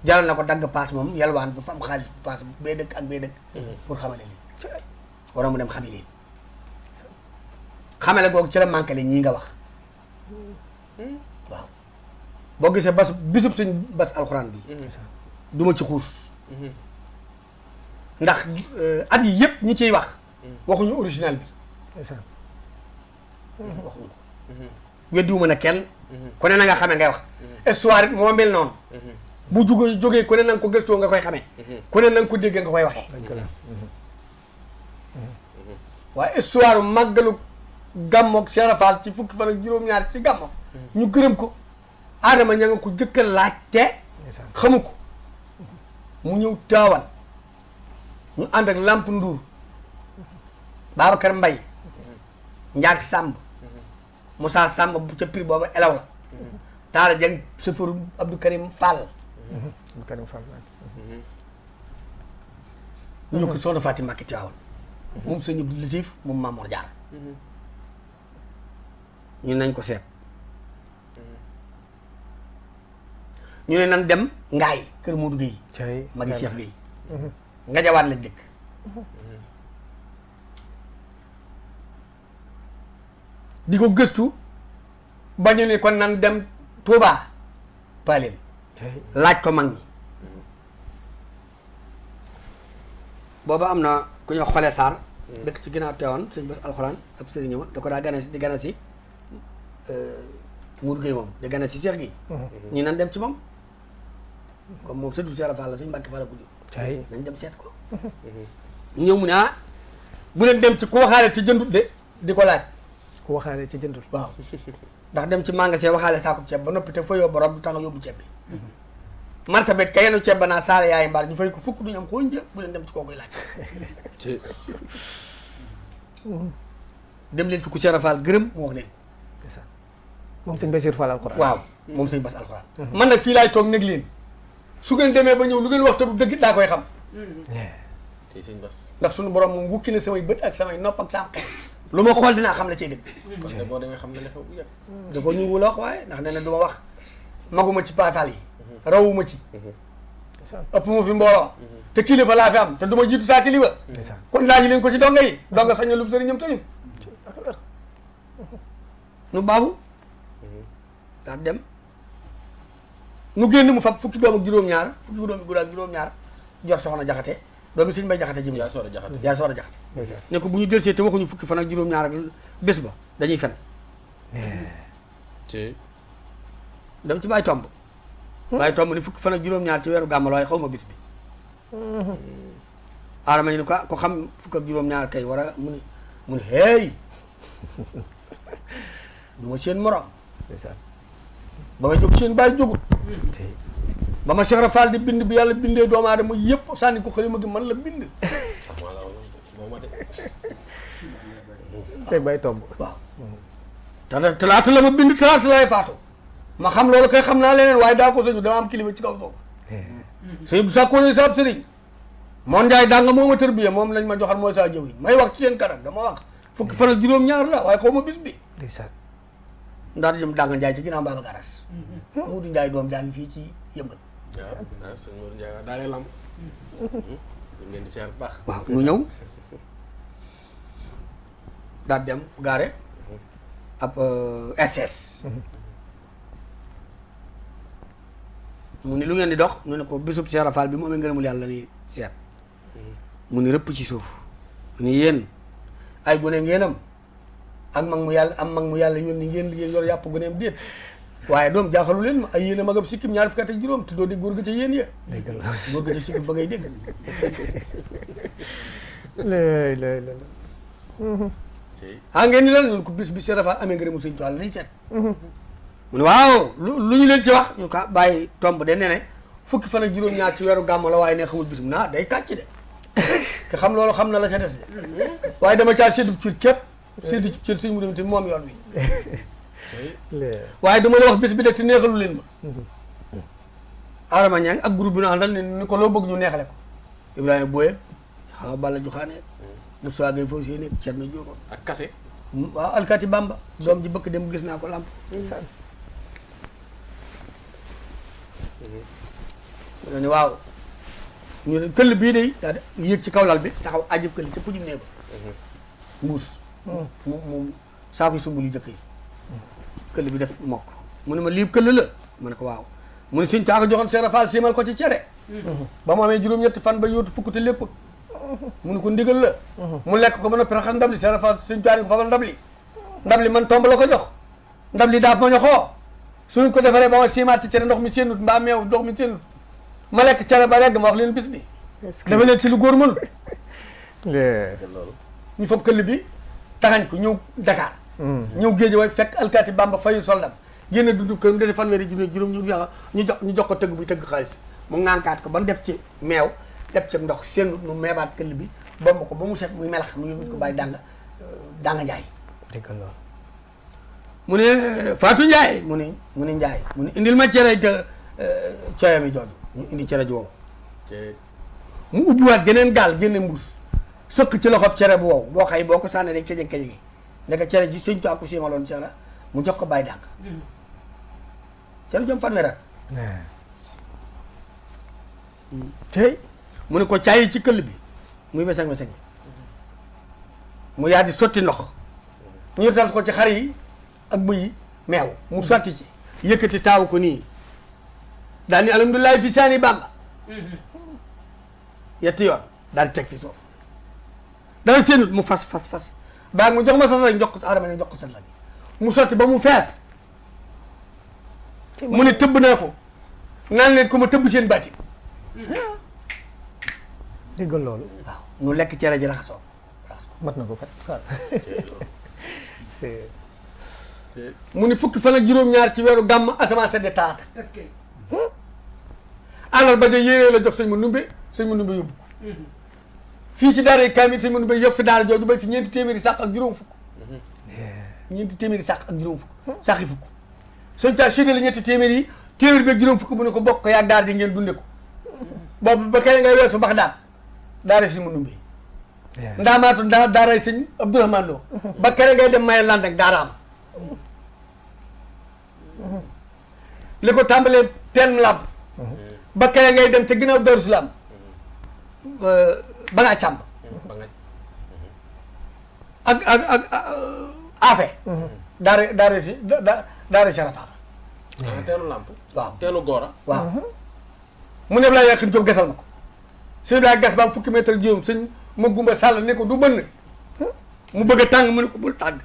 jaral na ko dagg paas moom yalwaan ba fa am xaalis bu paas bee dëkk ak bee dëkk pour xamale leen waroon mu dem xami leen xamale googu ci la manqué le ñii nga wax waaw boo gisee bisub suñ bas alxuraan bi duma ci xuus ndax at yi yëpp ñi ciy wax waxuñu original bi ndeysaan waxuñu ko weddiwuma na kenn ku ne na nga xamee ngay wax histoire it moo mel noonu bu jógee ku ne na nga ko gëstoo nga koy xamee ku ne na nga ko déggee nga koy waxee waaye histoire màggalu gàmmoog Cheikh Fall ci fukki fan ak juróom-ñaar ci gàmmoog ñu gërëm ko Adama ña nga ko jëkka laajte xamu ko mu ñëw Taawan ñu ànd ak Lamp Ndour Babacar Mbaye Njaag Samb Moussa Samb bu ca prix booba elaw la Taala Jeng chauffeur Abdou Karim Fall ñu ko soxna Fatim Mbacké Tiwaawan moom sëñ Abdou Latif moom Mamour Diarra ñu nañ ko seet ñu ne nan dem Ngaay kër Modou Gueye magi Cheikh Gueye nga jawaat lañ dëkk di ko gëstu ba ñu ne kon nan dem Touba Paleen laaj ko mag ñi booba am na ku ñu xoolee Sarr dëkk ci ginnaaw teewoon sëñ bés alxuraan ab sëriñ ñëw da ko daa gane di gane si Modou Gueye moom di gane si Cheikh Gueye ñi nan dem ci moom comme moom sëtu Cheikh Fall la suñ Mbàkke Fall la ko jóg nañ dem seet ko ñëw mu ne bu leen dem ci ku waxaale ci jëndut de di ko laaj ku waxaale ci jëndut waaw ndax dem ci magasin waxaale saako ceeb ba noppi te fa yóbbu borom du tax nga yóbbu ceeb bi marsa bet ka yenu ceeb ba naa saala yaay mbaar ñu fay ko fukk duñu am xooñ jë bu leen dem ci koo koy laaj dem leen ci ku Cheikh Fall gërëm mu wax leen ndeysaan moom sëñ Bassirou Fall alxuraan waaw moom sëñ Bass alxuraan man nag fii laay toog nég leen su ngeen demee ba ñëw lu ngeen wax te du dëgg daa koy xam ci sëñ Bass ndax suñu borom moom wukki na samay bët ak samay nopp ak sama xel lu ma xool dinaa xam la cay dëgg kon de boo demee xam ne li xew bu yàgg da ko ñu wula wax waaye ndax nee na du ma wax maguma ci paataal yi rawuma ci ëpp ma fi mbooloo te kilifa laa fi am te du ma jiitu saa kilifa kon laaj leen ko ci donga yi donga sañ na lu sëriñ ñoom tañu nu baabu daa dem nu génn mu fab fukki doom ak juróom-ñaar fukki doom yi gudd ak juróom-ñaar jor soxna jaxate doomi sëñ bay jaxate jëm yaa soor a jaxate yaa soor a jaxate ne ko bu ñu del see te waxuñu fukki fan ak juróom-ñaar ak bés ba dañuy fen ci dem ci bàyyi tomb bàyyi tomb ni fukki fan ak juróom-ñaar ci weeru gàmmal waaye xaw ma bis bi aadama ñu ne ko xam fukk ak juróom-ñaar kay war a mu ne hey du ma seen morom ba may jóg seen bàyyi jógut ba ma Cheikh Rafal di bind bi yàlla bindee doomu aadama yëpp sànni ko xalima gi man la bind mooma de tey bay tomb waaw talaata la ma bind talaata lay faatu ma xam loolu kay xam naa leneen waaye daa ko sañu dama am kilifa ci kaw foofu sëñ bu sàkkoo ne saab sëriñ moon njaay danga moo ma tërbiya moom lañ ma joxal mooy saa jëwriñ may wax ci seen kanam dama wax fukki fan ak juróom-ñaar la waaye xaw ma bis bi ndeysaan ndax jëm danga njaay ci ginnaaw baaba garas muudu njaay doom jaa ngi fii ci yëmbal waaw sëñ Mourou Ndiaye waaw daalee lamp ñu ngeen di seer bu baax waaw nu ñëw daal dem gaare ab SS mu ni lu ngeen di dox ñu ne ko bisub Cheikh Rafal bi mu amee ngërëmul yàlla ni seet mu ni rëpp ci suuf ni yéen ay gune ngeenam ak mag mu yàlla am mag mu yàlla yónni ngeen liggéey yor yàpp guneem déet waaye doom jaaxalu leen ma ay yéen a magam sikkim ñaar fukki at ak juróom te doo di góor ga ca yéen ya góor ga ca sikkim ba ngay dégg lay ngeen ni lan ñun ko bis bi Cheikh Rafal amee ngërëmul sëñ Tuubaa nañ seet mu ne waaw lu ñu leen ci wax ñu ko bàyyi tomb de ne fukki fan ak juróom-ñaar ci weeru gàmmu la waaye ne xamul bis mu naa day kàcc de te xam loolu xam na la ca des de waaye dama caa séddu cër képp séddu cër sëñ mu dem te moom yoon wi waaye dama la wax bis bi de te neexalu leen ma Adama Ñaang ak groupe bi nu àndal ni ko loo bëgg ñu neexale ko Ibrahima Boye xaw Balla Joxaane Moussa Gueye foofu si nekk Cerno Jóob ak kase waaw alkaati Bamba doom ji bëkk dem gis naa ko làmp mu ne waaw ñu ne këll bii de daa yéeg ci kaw lal bi taxaw ajib këll ca pujum nee ba mbuus mu saako sumbul yu jëkk yi këll bi def mokk mu ne ma lii këll la ma ne ko waaw mu ne suñ taaka joxoon Cheikh Rafal simal ko ci cere ba mu amee juróom-ñetti fan ba yóotu fukk te lépp mu ne ko ndigal la mu lekk ko ba noppi raxas ndab li Cheikh Rafal suñ taani ko fabal ndab li man tomb la ko jox ndab li daaf ma ñoxoo suñ ko defaree ba ma simaat ci cere ndox mi séenut mbaa meew ndox mi séenut ma lekk cere ba regg ma wax leen bis bi dafa leen ci lu góor mënul loolu ñu foog këll bi taxañ ko ñëw Dakar ñëw géej way fekk alkaati Bamba fayu soldam génn dundu kër mu dese fanweeri junni juróom ñu jox ko tëgg buy tëgg xaalis mu ŋànkaat ko ba mu def ci meew def ci ndox seen mu meebaat këll bi bomb ko ba mu set muy melax mu yóbbu ko bàyyi danga njaay dëgg loolu mu ne Fatou Ndiaye mu ne Ndiaye mu ne indil ma cere te cooyam yi jooju ñu indi cere ji wow mu ubbiwaat geneen gaal génne mbuus sëkk ci loxob cere bu wow boo xay boo ko sànnee rek keje gi nekk cere ji sëñ ko simaloon cere mu jox ko bàyyi dàng cere jom fanweer at tey mu ne ko caayi ci këll bi muy weseng bi mu yaa di sotti ndox ñu tas ko ci xar yi ak bëy yi meew mu sotti ci yëkkati taawu ko nii daal ni alhamdulilah fi saani Bamba yetti yoon daal di teg fi soo dara seenut mu fas baa mu jox ma sas rek jox ko Adama ne jox ko sas la mu sotti ba mu fees mu ne tëbb naa ko naan leen ko ma tëbb seen bàtti dégg loolu waaw nu lekk cere ji raxasoo mat na ko kat mu ni fukki fan ak juróom-ñaar ci weeru gàmm asamaan sedd taata àllarba de yéeree la jox sëñ ma numbe yóbbu ko fii ci daara kaamil sëñ ma numbe yëpp fi daara jooju ba fi ñeenti téeméeri sàq ak juróom fukk ñeenti téeméeri sàq ak juróom fukk sàqi fukk sëñ taa séddale ñetti téeméer yi téeméer beeg juróom fukk bu ne ko bokk ko yaag daara ji ngeen dunde ko boobu ba kay ngay weesu bax daal daara si mu numbi ndaamaatu daaray sëñ Abdourahmane Lo ba kere ngay dem maye land ak daaraam li ko tàmbalee teen làmp ba kere ngay dem te ginnaaw Daaru Salaam ba ngaa càmb ak afe daara si daara si rafaal teenu làmp waaw teenu góora waaw mu ne laa yàqin jóg gasal ma ko sëñ daa gas ba am fukki mètre juróom sëñ ma gumba sàll ne ko du bënn mu bëgg a tàng mu ne ko bul tàng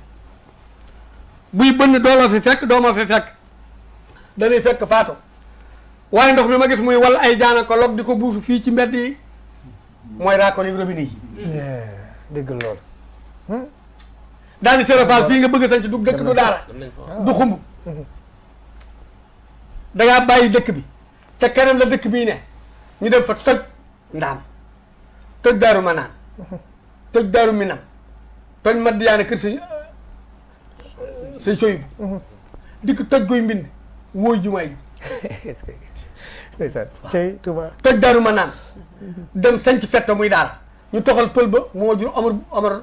buy bënn doo la fi fekk doo ma fi fekk dañuy fekk faatu waaye ndox mi ma gis muy wal ay jaana ko log di ko buusu fii ci mbedd yi mooy raakol yi robinet yi dégg loolu daal di serafaal fii nga bëgg sañ ci du dëkk du daara du xumb dangaa bàyyi dëkk bi ca kanam la dëkk bii ne ñu dem fa toj ndaam toj daaru manaan toj daaru minam toj Madiyaana kër say soy bu dikk toj guy mbind wóoy jumaa yi est-ce que ndeysaan cey Touba toj daaru manaan dem sañc fetta muy daara ñu toxal pël ba moo jur Omar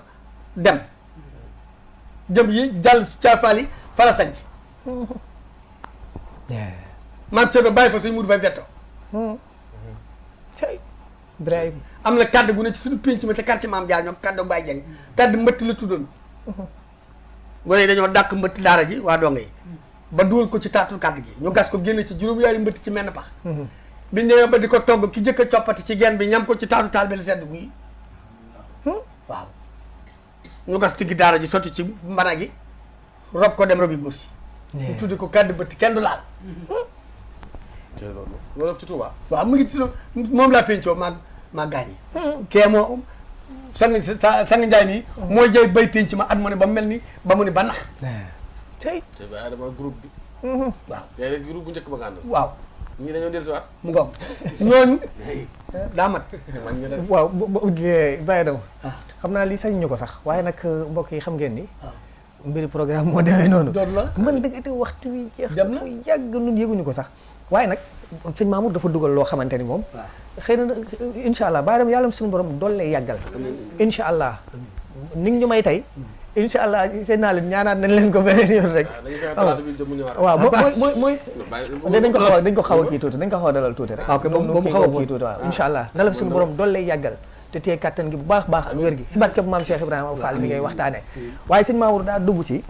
dem jëm yi jàll caafaal yi fa la sañc maam Thierno bàyyi fa suñ mudu fay fetto cey Ibrahima am na kàddu gu ne ci suñu pénc ma te quartier maam Jaar ñoom kàddu Baye Dieng kàddu mbëtt la tuddoon gone yi dañoo dàq mbëtt daara ji waa donga yi ba dugal ko ci taatu kàddu gi ñu gas ko génn ci juróom-yaari mbëtt ci menn pax biñ ñëwee ba di ko togg ki jëkk a coppati ci genn bi ñam ko ci taatu taal bi la sedd guy waaw ñu gas tiggi daara ji sotti ci mbana gi rob ko dem robi góor si ñu tuddi ko kàddu bëtt kenn du laal loolu ci Touba waaw mu ngi ci moom laa péncoo maa gaañi kee moo sang njaay nii mooy jëy bay pénc ma at mu ne ba mel ni ba mu ne ba nax cey te ba dama groupe bi waaw yaa ngi groupe bu njëkk ba nga àndal waaw ñii dañoo dellusiwaat mu ngoog ñooñu daa mat man ñu def waaw bàyyi dama xam naa lii sañ ñu ko sax waaye nag mbokk yi xam ngeen ni mbiri programme moo demee noonu doon la man dëggate waxtu wi jeex dem na muy yàgg nun yëguñu ko sax waaye nag sëñ Mamour dafa dugal loo xamante ni moom xëy na incha allah bàyyi dem yàlla suñu borom doole yàggal incha allah ni ñu may tey incha allah seen naa leen ñaanaat nañ leen ko beneen yoon rek waaw mooy dañ ko xaw a kii tuuti dañ ko xaw a dalal tuuti rek ba mu xaw a kii tuuti waaw incha allah na la suñu borom doole yàggal te tey kattan gi bu baax ak wér gi si barkeb maam Cheikh Ibrahima Fall mi ngay waxtaane waaye sëñ Mamour daa dugg ci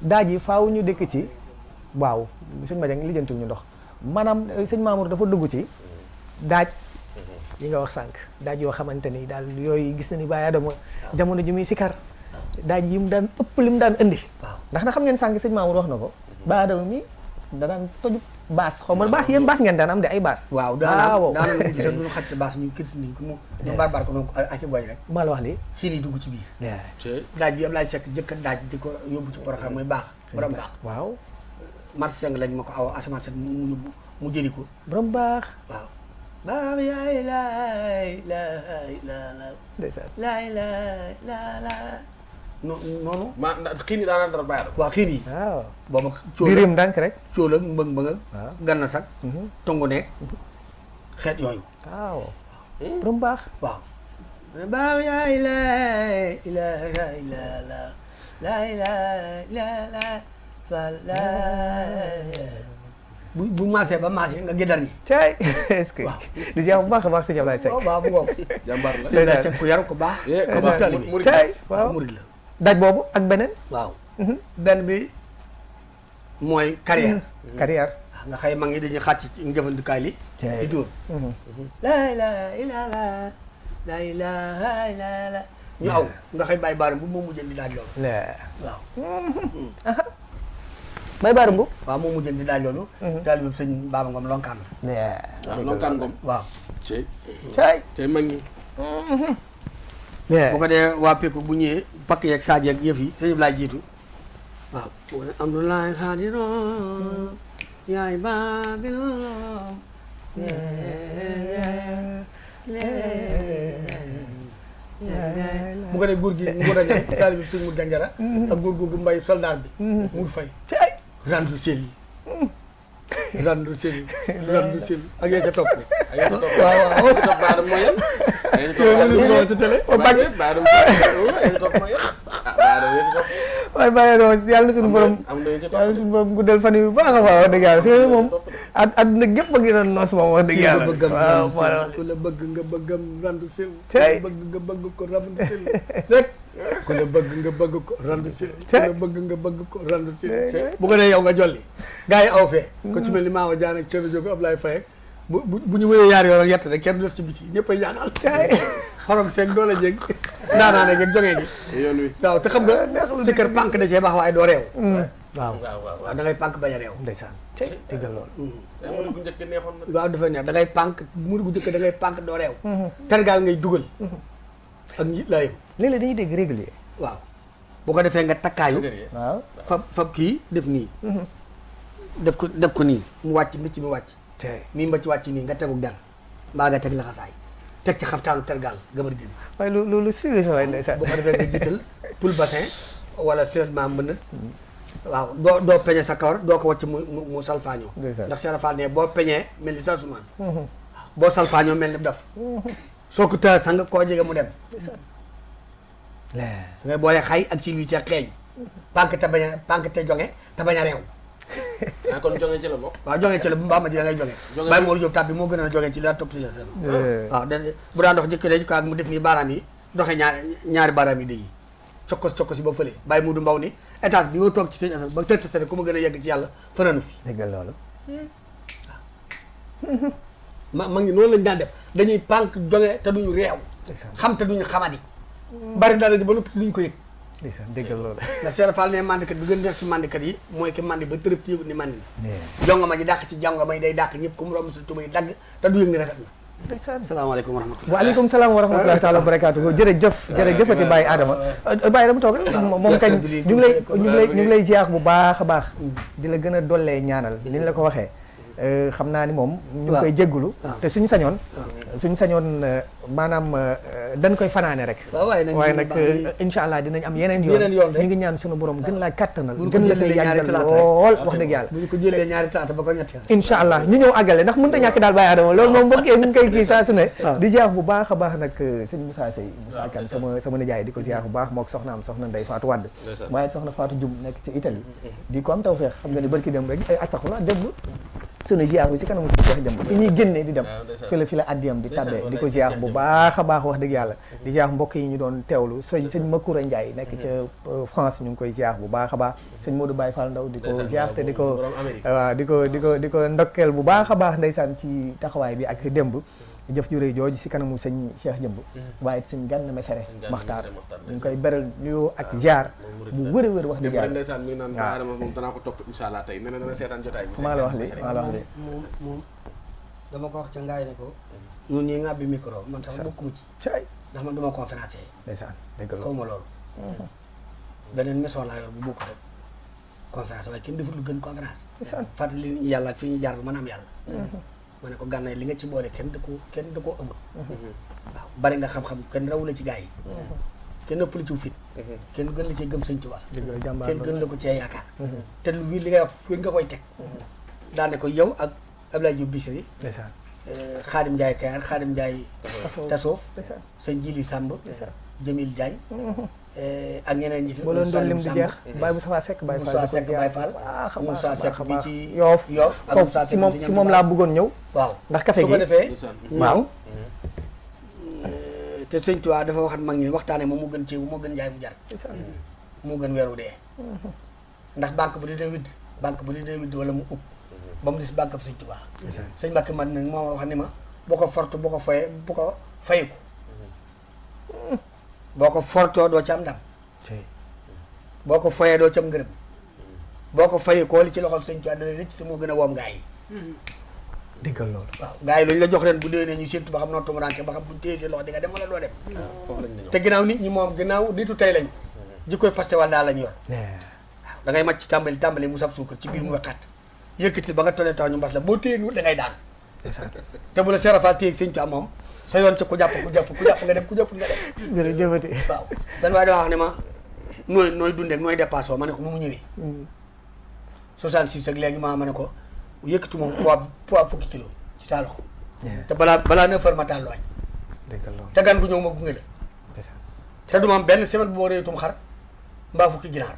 daaj yi faaw ñu dëkk ci waaw sëñ Madiang lijjantul ñu ndox maanaam sëñ Mamour dafa dugg ci daaj yi nga wax sànq daaj yoo xamante ni daal yooyu gis na ni Baye Adama jamono ji muy sikar daaj yi mu daan ëpp li mu daan indi ndax na xam ngeen sànq sëñ Mamour wax na ko Baye Adama mi da daan toju baas xaw ma baas yéen baas ngeen daan am de ay baas waaw daana gis duñu xaj ci baas ñu kirti niñ ko mu ñu barbar ko noonu ak boy rek maa la wax lii xiir yi dugg ci biir daaj bi am laay sekk jëkk daaj di ko yóbbu ci programme mooy baax borom baax waaw marché seng lañ ma ko aw asamaan set mu yóbbu mu jëli ko borom baax waaw baax yaay laay laay la ndeysaan laay laay la noonu ma ndax xiin yi daanaa dara bàyyi waaw xiin yi waaw booba dirim ndànk rek cóol ak mbëng ak ganna sax tongu nekk xeet yooyu waaw borom baax waaw baax yaay laay laay la laay laay la bu maasee ba maasee nga géddar ñi tey est-ce que di ziar bu baax a baax sëñ Ablaye Seck waaw bu ngoog jàmbaar la sëñ Ablaye Seck ku yaru ko baax tey waaw murid la daj boobu ak beneen waaw benn bi mooy carrière carrière nga xëy mag ñi dañuy xàcc ci njëfandikaay li di dóor laay laay la laay laay la ñu aw nga xëy bàyyi baaram bu moom mujjën di daaj loolu waaw Baye Bara Mboup waaw moom mujjën di daaj loolu taalibe bi sëñ Baba Ngom lonkaan la waaw lonkaan Ngom waaw cey mag ñi bu ko dee waa Péku bu ñëwee pakk yeeg saaj yeeg yëf yi sëñ bi laay jiitu waaw Abdoulaye Khadiro yaay Babilon bu ko dee góor gi mu a ñam taalibe bi sëñ mu janjara ak góor googu mbay soldat bi mu fay rendu sel yi randu sil ak yee ca topp. ak yéen a topp waaw waaw topp baadam mooy yan. yéen a topp yow mënuñu ko baadam woon ci télé. baadam yéen a topp mooy yan. ah baadam yéen a topp. waaye bàyyi doon yàlla na suñu borom am na yéen a topp. yàlla na suñu borom guddal fan yu baax a baax wax dëgg yàlla fii moom àdduna gépp a ngi doon noos moom wax dëgg yàlla waaw ku la bëgg nga bëggam randu sil. ku Tey. la bëgg nga bëgg ko randu sil rek. ku la bëgg nga bëgg ko randu sil. ku la bëgg nga bëgg ko randu sil. bu ko dee yow nga jolli. gars yi aw fee. ku ci mel ni Maama Diagne ak Thierno Diop Ablaye Faye bu ñu wëree yaar yoon ak yett rek kenn du des ci biti ñëpp ay jaaxal. xorom seeg doole jéeg ndaanaa ne ak jógee ji. yoon wi. waaw te xam nga si kër pànk da cee baax waaye doo réew. waaw waaw da ngay pànk bañ a réew. ndeysaan tey déggal loolu day mën bu njëkk neexoon na. waaw dafa neex da ngay pànk muur gu jëkk da ngay pànk doo réew. tergaal ngay dugal. ak njiit laa yem. léeg-léeg dañuy dégg régulier waaw bu ko defee nga takkaayu. waaw fab kii def nii. def ko nii mu wàcc mbicc mi wàcc. tey mii mbacc wàcc nii nga tegu der mbaa nga teg laxasaay teg ci xaftaanu tergaal gëbër din waaye lu serious waaye ndeysaan bu ko defee nga jiital poul bassin wala seulement mbënd. waaw doo peñe sa kawar doo ko wàcc mu salfaañoo. ndeysaan ndax Serafal ne boo peñee mel ni salsumaan. boo salfaañoo mel ni daf. soo ko tëral sang koo jege mu dem. da ngay boole xay ak si luy ca xeeñ. pànk te jonge te bañ a réew. ah kon jonge ci la bokk. waaw jonge ci la bu mbaa ma ji da ngay jonge. jonge bàyyi Mor Diop tab bi moo gën a jonge ci li daan topp si seen. waaw bu daan dox jëkkëre ko ak mu def nii baaraam yi doxee ñaari baaraam yi dégg yi. cokkos si ba fële bàyyi Modou Mbaw ni étage bi ma toog ci sëñ Assane ba tëtt sene ku ma gën a yegg ci yàlla fanaanu fi. déggal loolu ma ngi noonu lañ daan def dañuy pànk jonge te duñu réew. xam te duñu xamadi. bari daal ba noppi duñu ko yëg. ndeysaan déggal loolu ndax Cheikh Fall ne mandikat bi gën neex ci mandikat yi mooy ki mandi ba tërëf ci yëgut ni mandi na. jongama ji dàq ci jongama yi day dàq ñëpp ku mu romb sa tubay dagg te du yëg ni rafet na. ndeysaan salaamaaleykum wa rahmatulah. waaleykum salaam wa rahmatullahi taala wa barakaatu jërëjëfati Baye Adama Baye Adama toog rek moom kañ ñu ngi lay ziar bu baax a baax di la gën a dollee ñaanal ni ñu la ko waxee xam naa ni moom ñu ngi koy jéggulu te suñu sañoon maanaam dañ koy fanaane rek waaye nag incha allah dinañ am yeneen yoon ñu ngi ñaan suñu borom gën laa kattanal gën la fay yàggal lool wax dëgg yàlla bu ñu ko jëlee ñaari talaata ba ko ñetti incha allah ñu ñëw àggale ndax mënut a ñàkk daal Baye Adama loolu moom bokkee ñu ngi koy kii saa su ne di ziar bu baax a baax nag sëñ Moussa Seye Moussa Kane sama nijaay di ko ziar bu baax mook soxnaam soxna Ndeye Fatou Wade waaye soxna Fatou Dioum nekk ci Italie di ko am taw feex xam nga ni barki dem rek ay astaxfirullah démb sunu ziar bi si kanamu si Cheikh Jëmb fi ñuy génnee di dem fi la addiyam di tabbee di ko ziar bu baax a baax wax dëgg yàlla di ziar mbokk yi ñu doon teewlu sëñ Makoura Ndiaye nekk ca France ñu ngi koy ziar bu baax a baax sëñ Modou Baye Fall Ndaw di ko ziar te di ko waaw di ko ndokkeel bu baax a baax ndeysaan ci taxawaay bi ak démb jëf ju rëy jooju si kanamu sëñ Cheikh Jëmb waaye sëñ Gana Messere Maxtaar ñu ngi koy beral nuyoo ak ziar bu wër a wër wax dëgg yàlla ndeysaan mi ngi naan Baye Adama moom danaa ko topp incha allah tey nee na dana seetaan jotaay bi maa la wax li moom dama ko wax ca ngaay ne ko ñun ñii nga bi micro man sax bokkuma ci ndax man duma conférencier ndeysaan dëgg la xaw ma loolu beneen maison laa yor bu bokk rek conférence waaye kenn defut lu gën conférence fàttali nit ñi yàlla ak fi ñuy jaar ba mën am yàlla ma ne ko gànnaay li nga ci boole kenn da koo amul waaw bari nga xam-xam kenn rawu la ci gaa yi kenn ëpp la ci fit kenn gën la cee gëm Sëñ Tuubaa kenn gën la ko cee yaakaar te lu wii li ngay wax wér nga koy teg daane ko yow ak Abdoulaye Diouf Bichri Xaadim Ndiaye Kayar Xaadim Ndiaye Tasoof sëñ Jili Samb Jamil Diagne ak ñeneen ñi si boo leen doon lim di jeex Baye Moussa Seck Baye Fall Moussa Seck bi ci Yoof ak Moussa Seck si moom laa bëggoon ñëw waaw ndax café gi su ko defee waaw te Sëñ Tuubaa dafa waxat mag ñi waxtaane moom moo gën ceebu moo gën njaay mu jar moo gën weeru dee ndax banque bu dina widd wala mu ub ba mu dis banque bu Sëñ Tuubaa sëñ Mbàkke man nag moo wax ni ma boo ko fortu boo ko faye bu ko fayiku boo ko fortoo doo ci am ndam boo ko fayee doo ci am ngërëm boo ko fayikoo li ci loxol Sëñ Tuubaa dana rëcc te moo gën a woom gaa yi déggal loolu waaw gaa yi lu ñu la jox ren bu déwénee ñu séntu ba xam noo tumuraanke ba xam buñ téye seen loxo di nga dem wala doo dem te ginnaaw nit ñi moom ginnaaw nitu tey lañ jikkoy paste wala daal lañ yor waaw da ngay màcc tàmbali mu saf suukar ci biir mu wexaat yëkkati ba nga tolee tax ñu mbas la boo téye nu da ngay daan te bu la Serafal téye Sëñ Tuubaa moom sa yoon ci ku jàpp nga dem ku jàpp nga dem jërëjëfati waaw benn waaye dama wax ne ma nooy dundeek nooy dépassé ma ne ko nu mu ñëwee 66 ak léegi maa ma ne ko yëkkati moom poids fukki kilo ci saa loxo te balaa 9 heures ma taal waaj te gan gu ñëw ma gunge la te du ma am benn semaine bu boo réetum xar mbaa fukki ginaar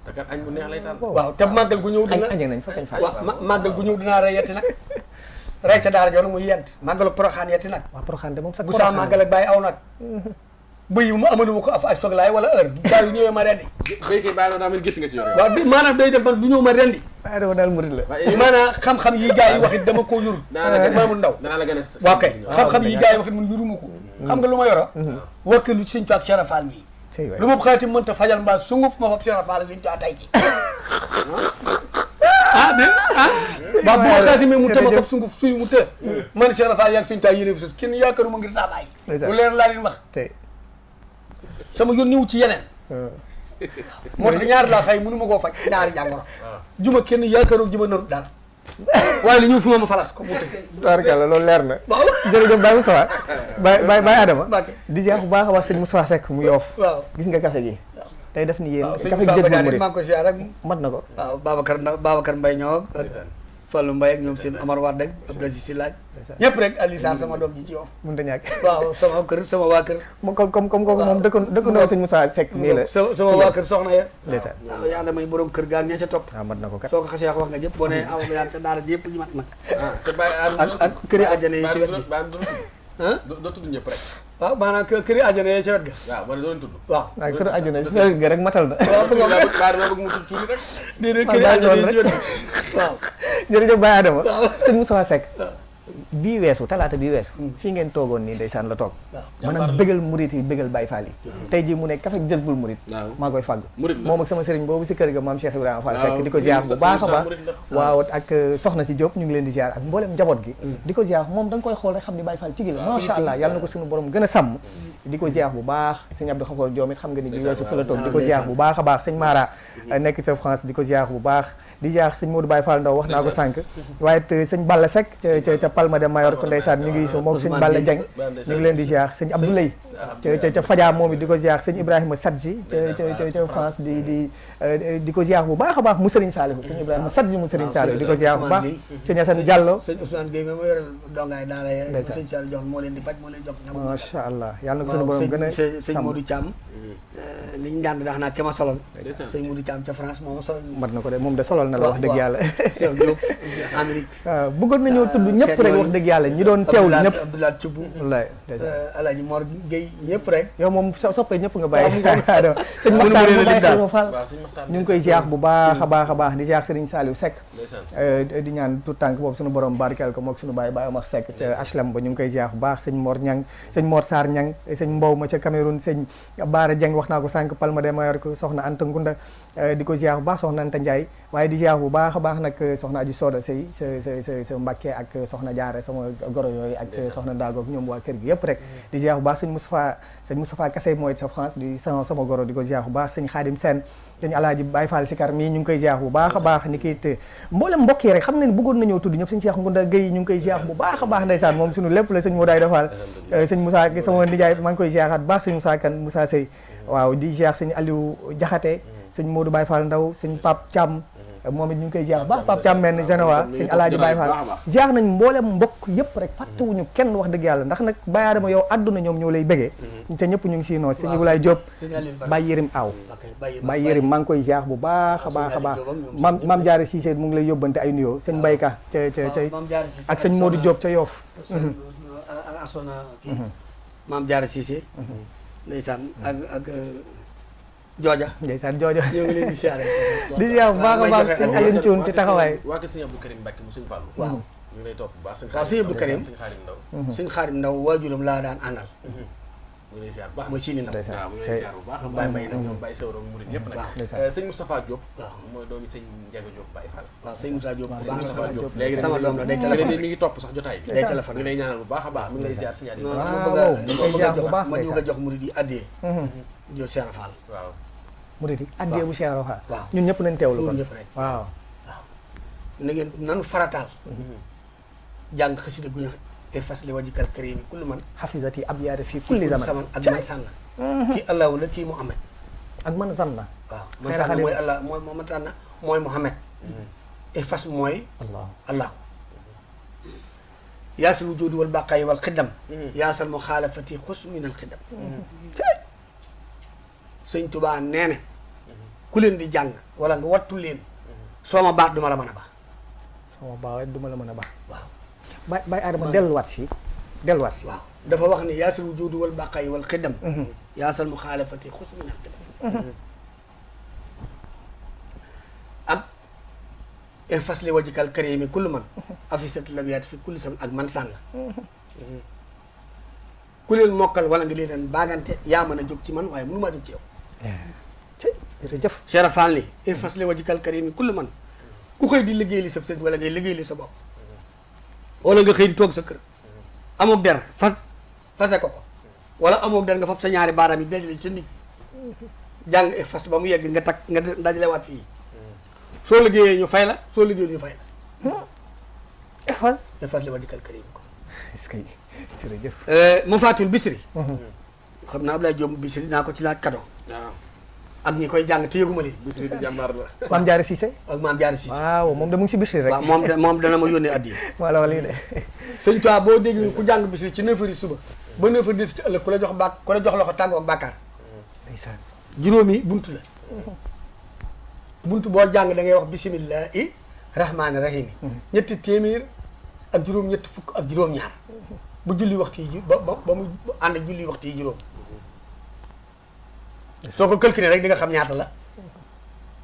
te kat añ bu neex lay taal. waaw te màggal gu ñëw dina nañ fa kañ fa waaw màggal gu ñëw dinaa rey yetti nag rey ca daara joon muy yent màggalu Poroxaan yetti nag waaw Poroxaan de moom sax bu saa màggal ak bàyyi aw nag bëy bu ma amaluma ko ak soglaay wala heure saa yu ñëwee ma rendi béy kay bàyyi na daa mel gétt nga ci yor. waaw maanaam day dem ba du ñëw ma rendi waaye dama daal murid la maanaam xam-xam yi gars yi waxit dama koo yur maamul ndaw danaa la gën a waaw kay xam-xam yi gars yi waxit mun yuruma ko xam nga lu ma yoro wakkilu ci Sëñ Tuubaa ak Cheikh Fall mii lu ma xaatim mënta fajal mbaa sunguf ma fab Cheikh Fall Sëñ Tuubaa tay ci waaw bu ma xaatimee mu të ma fab sunguf suy mu të man Cheikh Fall yaag Sëñ Tuubaa yéene fi sos kenn yaakaaruma ngir saa bàyyi lu leer laa leen wax sama yoon niwu ci yeneen moo tax ñaari laa xëy mënu ma koo faj ñaari jàngoro juma kenn yaakaaroo juma narut dara waaye li ñëw fi ma falas ko mu tëgg tubaarkalla loolu leer na jërëjëf Baye Moustapha Baye Adama di ziar bu baax a wax sëñ Moustapha Seck mu Yoof waaw gis nga café gi tey def ni yéen sëñ café gi jël murid maa ngi ko ziar rek mat na ko waaw Babacar Mbaye ñëw ak Fallou Mbaye ak ñoom seen Amar Wade ak Abdoulaye Si laaj ñëpp rek Aliou Sarr sama doom ji ci Yoof mënut a ñàkk waaw sama waa kër moom comme kooku moom dëkkandoo sëñ Moustapha Seck mii la sama waa kër soxna ya ndeysaan waaw yaa damay borom kër gaal ña ca topp waaw mat na ko kat soo ko xasee wax nga jëpp boo ne aw yaa te daara yëpp ñu mat nag te bàyyi ak këri àjjana yi ci wet gi doo tudd ñëpp rek. waaw maanaam këri àjjana yi ci wet ga waaw man doo leen tudd. waaw waaw kër àjjana si sëriñ ga rek matal na bëgg mu tudd tuuti rek. déedéet këri àjjana yi ci wet ga waaw jërëjëf Baye Adama sëñ Moustapha Seck bii weesu talaata bii weesu fii ngeen toogoon nii ndeysaan la toog maanaam bégal murit yi bégal Baye Fall yi tey jii mu ne kafe Jazbul Murid maa koy fàgg moom ak sama sëriñ boobu si kër ga maam Cheikh Ibrahima Fall Seck di ko ziar bu baax a baax waaw ak soxna si Diop ñu ngi leen di ziar ak mboolem njaboot gi di ko ziar moom da nga koy xool rek xam ni Baye Fall tigi la macha allah yàlla na ko suñu borom gën a sàmm di ko ziar bu baax sëñ Abdou Khafor Diom it xam nga ni bi weesu fa la toog di ko ziar bu baax a baax sëñ Mara nekk ca France di ko ziar bu baax di ziar sëñ Modou Baye Fall Ndaw wax naa ko sànq waaye it sëñ Balla Seck ca Palma de Mallorca ndeysaan ñu ngi so moom sëñ Balla Dieng ñu ngi leen di ziar sëñ Abdoulaye ca Fadia moom it di ko ziar sëñ Ibrahima Sadji ca France di ko ziar bu baax a baax mu Serigne Saliou sëñ Ibrahima Sadji mu Serigne Saliou di ko ziar bu baax sëñ Assane Diallo sëñ Ousmane Gueye ma yoral dongaay daara ya sëñ Saliou jox moo leen di faj moo leen jox macha allah yàlla na ko suñu borom gën a sëñ Modou Thiam li ñu daan dax naa ke ma solol sëñ Modou Thiam ca France moo ma solol mat na ko de moom de solol na la wax dëgg yàlla Cheikh Diop Amérique waaw bëggoon nañoo tudd ñëpp rek wax dëgg yàlla ñi doon teewlu ñëpp Abdoulaye Thioub wallaay Alaaji Mor Gueye ñëpp rek yow moom soppee ñëpp nga bàyyi sëñ Maxtaar mu Baye Xalifa Fall ñu ngi koy ziar bu baax a baax a baax di ziar Serigne Saliou Seck di ñaan tout tànk boobu suñu borom barkeel ko mook suñu baay Baye Omar Seck ca HLM ba ñu ngi koy ziar bu baax sëñ Mor Ñang sëñ Mor Sarr Ñang sëñ Mbow ma ca Cameroun sëñ Baara Dieng wax naa ko sànq Palma de Mallorca soxna Anta Ngunda di ko ziar bu baax soxna Anta Ndiaye waaye di ziar bu baax a baax nag soxna Aji Soda Sey sa Mbàkke ak soxna Jaare sama goro yooyu ak soxna Daagoog ñoom waa kër gi yëpp rek di ziar bu baax sëñ Moustapha Kassé mooy sa France di sama goro di ko ziar bu baax sëñ Xaadim Sène sëñ Alaaji Baye Fall Sikar mii ñu ngi koy ziar bu baax a baax ni kiit mboolem mbokk yi rek xam ne bëggoon nañoo tudd ñëpp sëñ Cheikh Ngunda Gueye ñu ngi koy ziar bu baax a baax ndeysaan moom suñu lépp la sëñ Modaay Dafal sëñ Moussa sama nijaay maa ngi koy ziaraat baax sëñ Moussa Kane Moussa Sey waaw di ziar sëñ Aliou Jaxate sëñ Modou Baye Fall Ndaw sëñ Pape Thiam moom it ñu ngi koy ziar baax Pape Thiam mel Genoa sëñ Alaaji Baye Fall ziar nañ mboolem mbokk yëpp rek fàttewuñu kenn wax dëgg yàlla ndax nag Baye Adama yow àdduna ñoom ñoo lay bëggee te ñëpp ñu ngi siy noos sëñ Ibrahima Diop Baye Yërim Aw Baye Yërim maa ngi koy ziar bu baax a baax a baax Mame Diarra Cissé mu ngi lay yóbbante ay nuyoo sëñ Mbayka ca ak sëñ Modou Diop ca Yoff asona kii Mame Diarra Cissé ndeysaan ak Jooja ndeysaan Jooja ñoo ngi leen di siyaare di ziar bu baax a baax sëñ Alioune Thioune ci taxawaay waa kër sëñ Abdou Karim Mbacke mu sëñ Fallou waaw ñu ngi lay topp bu baax waaw sëñ Abdou Karim sëñ Xaarim Ndaw sëñ Xaarim Ndaw waajuram laa daan àndal mu ngi lay ziar bu baax mooy Sini Ndaw waaw mu ngi lay ziar bu baax Baye Mbaye nag ñoom Baye Sewro murid yëpp nag sëñ Moustapha Diop mooy doomi sëñ Ndiaga Diop Baye Fall waaw sëñ Moussa Diop bu baax Moustapha Diop sama doom la day téléphone mi ngi topp sax jotaay bi day téléphone mi ngi lay ñaanal bu baax a baax mi ngi lay ziar signal yi ma ñu nga jox murid yi addee jo Cheikh Fall waaw murid yi addee bu Cheikh Fall waaw ñun ñëpp nañ teewlu kon ñëpp rek waaw na ngeen nanu farataal jàng xasida gu ñu te fas li wajikal karim kullu man xafisati abyaati fii kulli zaman ak man sànn kii allahu la kii Muhammad ak man zanna waaw man sànn mooy allah mooy man sànn mooy Muhammad ihfas mooy allah allahu yaasal wujudi wal baqaayi wal xidam yaasal muxaalafati xus min al xidam sëñ Tuubaa nee na ku leen di jàng wala nga wattu leen soo ma baax duma la mën a baax sama baax duma la mën a baax waaw Baye Adama delluwaat si waaw dafa wax ni yaasal wujudi wal baqaayi wal xidam yaasal muxaalafati xus min al xidam ak infas li wajikal karimi kullu man afisat labiyaat fi kulli sam ak man sànn ku leen mokkal wala nga leen baagante yaa mën a jóg ci man waaye mënu maa jóg ci yow jërëjëf Cheikh Fall ni infas li wajikal karimi kullu man ku xëy di liggéey li sa sëñ wala ngay liggéey li sa bopp wala nga xëy di toog sa kër amoog der fase ko wala amoog der nga fab sa ñaari baaraam yi dajale sa ndigg jàng fas ba mu yegg nga takk nga dajalewaat fii soo liggéeyee ñu fay la soo liggéeyee ñu fay la fas li wajikal karim ko est-ce que jërëjëf mu faatul bisri xam naa Abdoulaye Diop bisri naa ko ci laaj cadeau waaw ak ñi koy jàng te yëguma leen Bisri di jàmbaar la Maam Jaara Cissé ak maam Jaara Cissé waaw moom da mu ngi si Bisri rek waaw moom dana ma yónnee addiya wala wala lii de sëñ Tuubaa boo dégg ku jàng bisri ci 9h suba ba 9h ci ëllëg ku la jox loxo tàggoo ak bàkkaar ndeysaan juróomi buntu la buntu boo jàng da ngay wax bisimillahi rahmaani rahimi ñetti téeméer ak juróom ñetti fukk ak juróom-ñaar bu julli waxtu yi ba mu ànd ak julli waxtu yi juróom soo ko calculé rek di nga xam ñaata la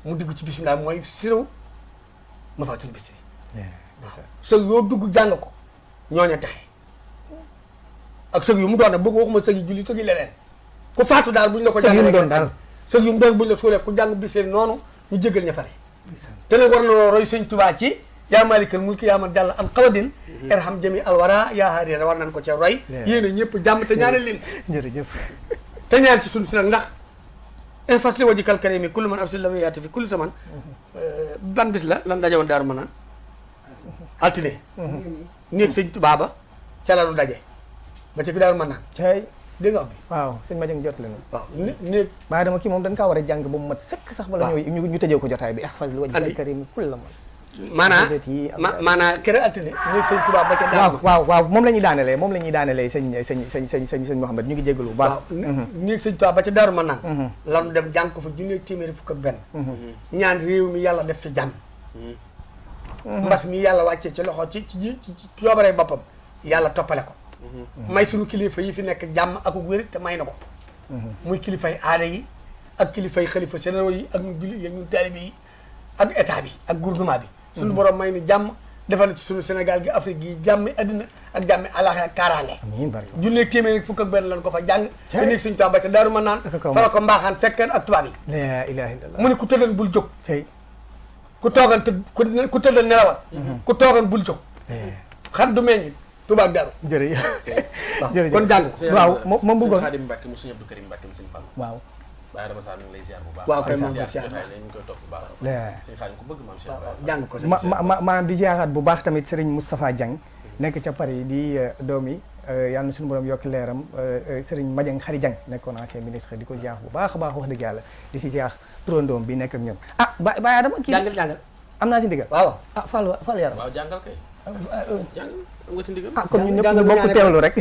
mu dugg ci bisimilah mooy siraw ma faatul bisri sëg yoo dugg jàng ko ñooña texe ak sëg yu mu doon nag bëgg waxuma sëg yi julli sëg yi leneen ku faatu daal buñ la ko jàng doon daal sëg yu mu doon buñ la suulee ku jàng bisri noonu ñu jégal ña fare te nag war na loo roy sëñ Tuubaa ci yaa malikal mulki yaa man jàll an xawadin irham jami alwara yaa haarira war nañ ko ca roy yéen a ñëpp jàmm te ñaanal leen jërëjëf te ñaan ci suñu si nag ndax infas li wajikal karimi kullu man afsil la yaati fi kulli zaman ban bis la lan daje woon daaru ma naan altine néeg sëñ Tuubaa ba ca la nu daje ba ci ki daaru ma naan cay dégg nga wax bi waaw sëñ Madiang jot leen waaw néeg Baye Adama kii moom dañ kaa war a jàng ba mu mat sëkk sax bala ñëw ñu tëjee ko jotaay bi ihfaz li wajhikal karim kulla man maanaa kere altine néeg sëñ Tuubaa ba ca daaru ma waaw moom la ñuy daanelee sëñ Mouhamed ñu ngi jégalu bu baax waaw néeg sëñ Tuubaa ba ca daaru ma naan lanu dem jàng ko fa junni téeméeri fukk ak benn ñaan réew mi yàlla def fi jàmm mbas mi yàlla wàccee ci loxo ci coobaree boppam yàlla toppale ko may suñu kilifa yi fi nekk jàmm ak wér te may na ko muy kilifay aada yi ak kilifay xalifa généraux yi ak ñu julli yi ak ñun taalibe yi ak état bi ak gouvernement bi suñu borom may ni jàmm defal na ci suñu Sénégal gi Afrique gi jàmmi addina ak jàmmi àllaaxira ak kaaraange amiin bari junneeg téeméer fukk ak benn lan ko fa jàng te néeg suñu Tuubaa ba ca Daaru Manaan fa la ko mbaaxaan fekkeen ak tubaab yi la ilaha illallah mu ne ku tëddan bul jóg tey ku toogan ku tëddan nelawal ku toogan bul jóg xat du meññ Tuubaa ak Daaru jërëjëf jërëjëf kon jàng waaw moom bëggoon sëñ Xaadim Mbàkke mu sëñ Abdou Karim Mbàkke mu sëñ Fall waaw Baye Adama Sarr mi ngi lay ziar bu baax waaw kay maa ngi ziar koy ziar jotaay la ñu koy topp bu baax sëñ Xaadim ko bëgg maam Cheikh Ibrahima jàng ko maanaam di ziaraat bu baax tamit Serigne Moustapha Dieng nekk ca Paris di doomi yàlla na suñu borom yokki leeram Serigne Madiang Khary Dieng nekkoon ancien ministre di ko ziar bu baax a baax wax dëgg yàlla di si ziar turandoom bi nekk ak ñun Baye Adama kii jàngal am naa si ndigal waaw Fall yaram waaw jàngal kay jàng am nga ci ndigal kon ñun ñëpp ñu bokk teewlu rek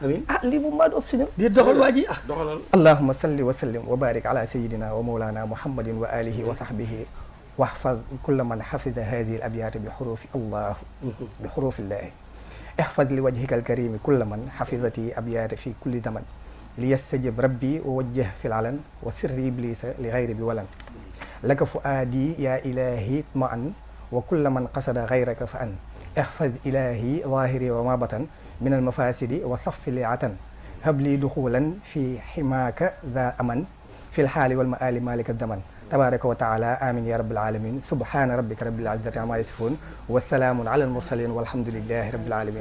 amiin lii bu mbaa du ëpp si ñun di doxal waa ji doxalal allahumma salli wa sallim wa barik ala sayidina wa mawlana muhammadin wa alihi wa sahbihi واحفظ كل من حفظ هذه الأبيات بحروف الله بحروف الله احفظ لوجهك الكريم كل من حفظتي أبيات في كل زمن ليستجب ربي ووجه في العلن وسر إبليس لغير بولن لك فؤادي يا إلهي اطمئن وكل من قصد غيرك فأن احفظ إلهي ظاهري وما بطن من المفاسد وصف لعتن هب لي دخولا في حماك ذا أمن في الحال والمآل مالك الزمن تبارك وتعالى آمين يا رب العالمين سبحان ربك رب العزة عما يصفون والسلام على المرسلين والحمد لله رب العالمين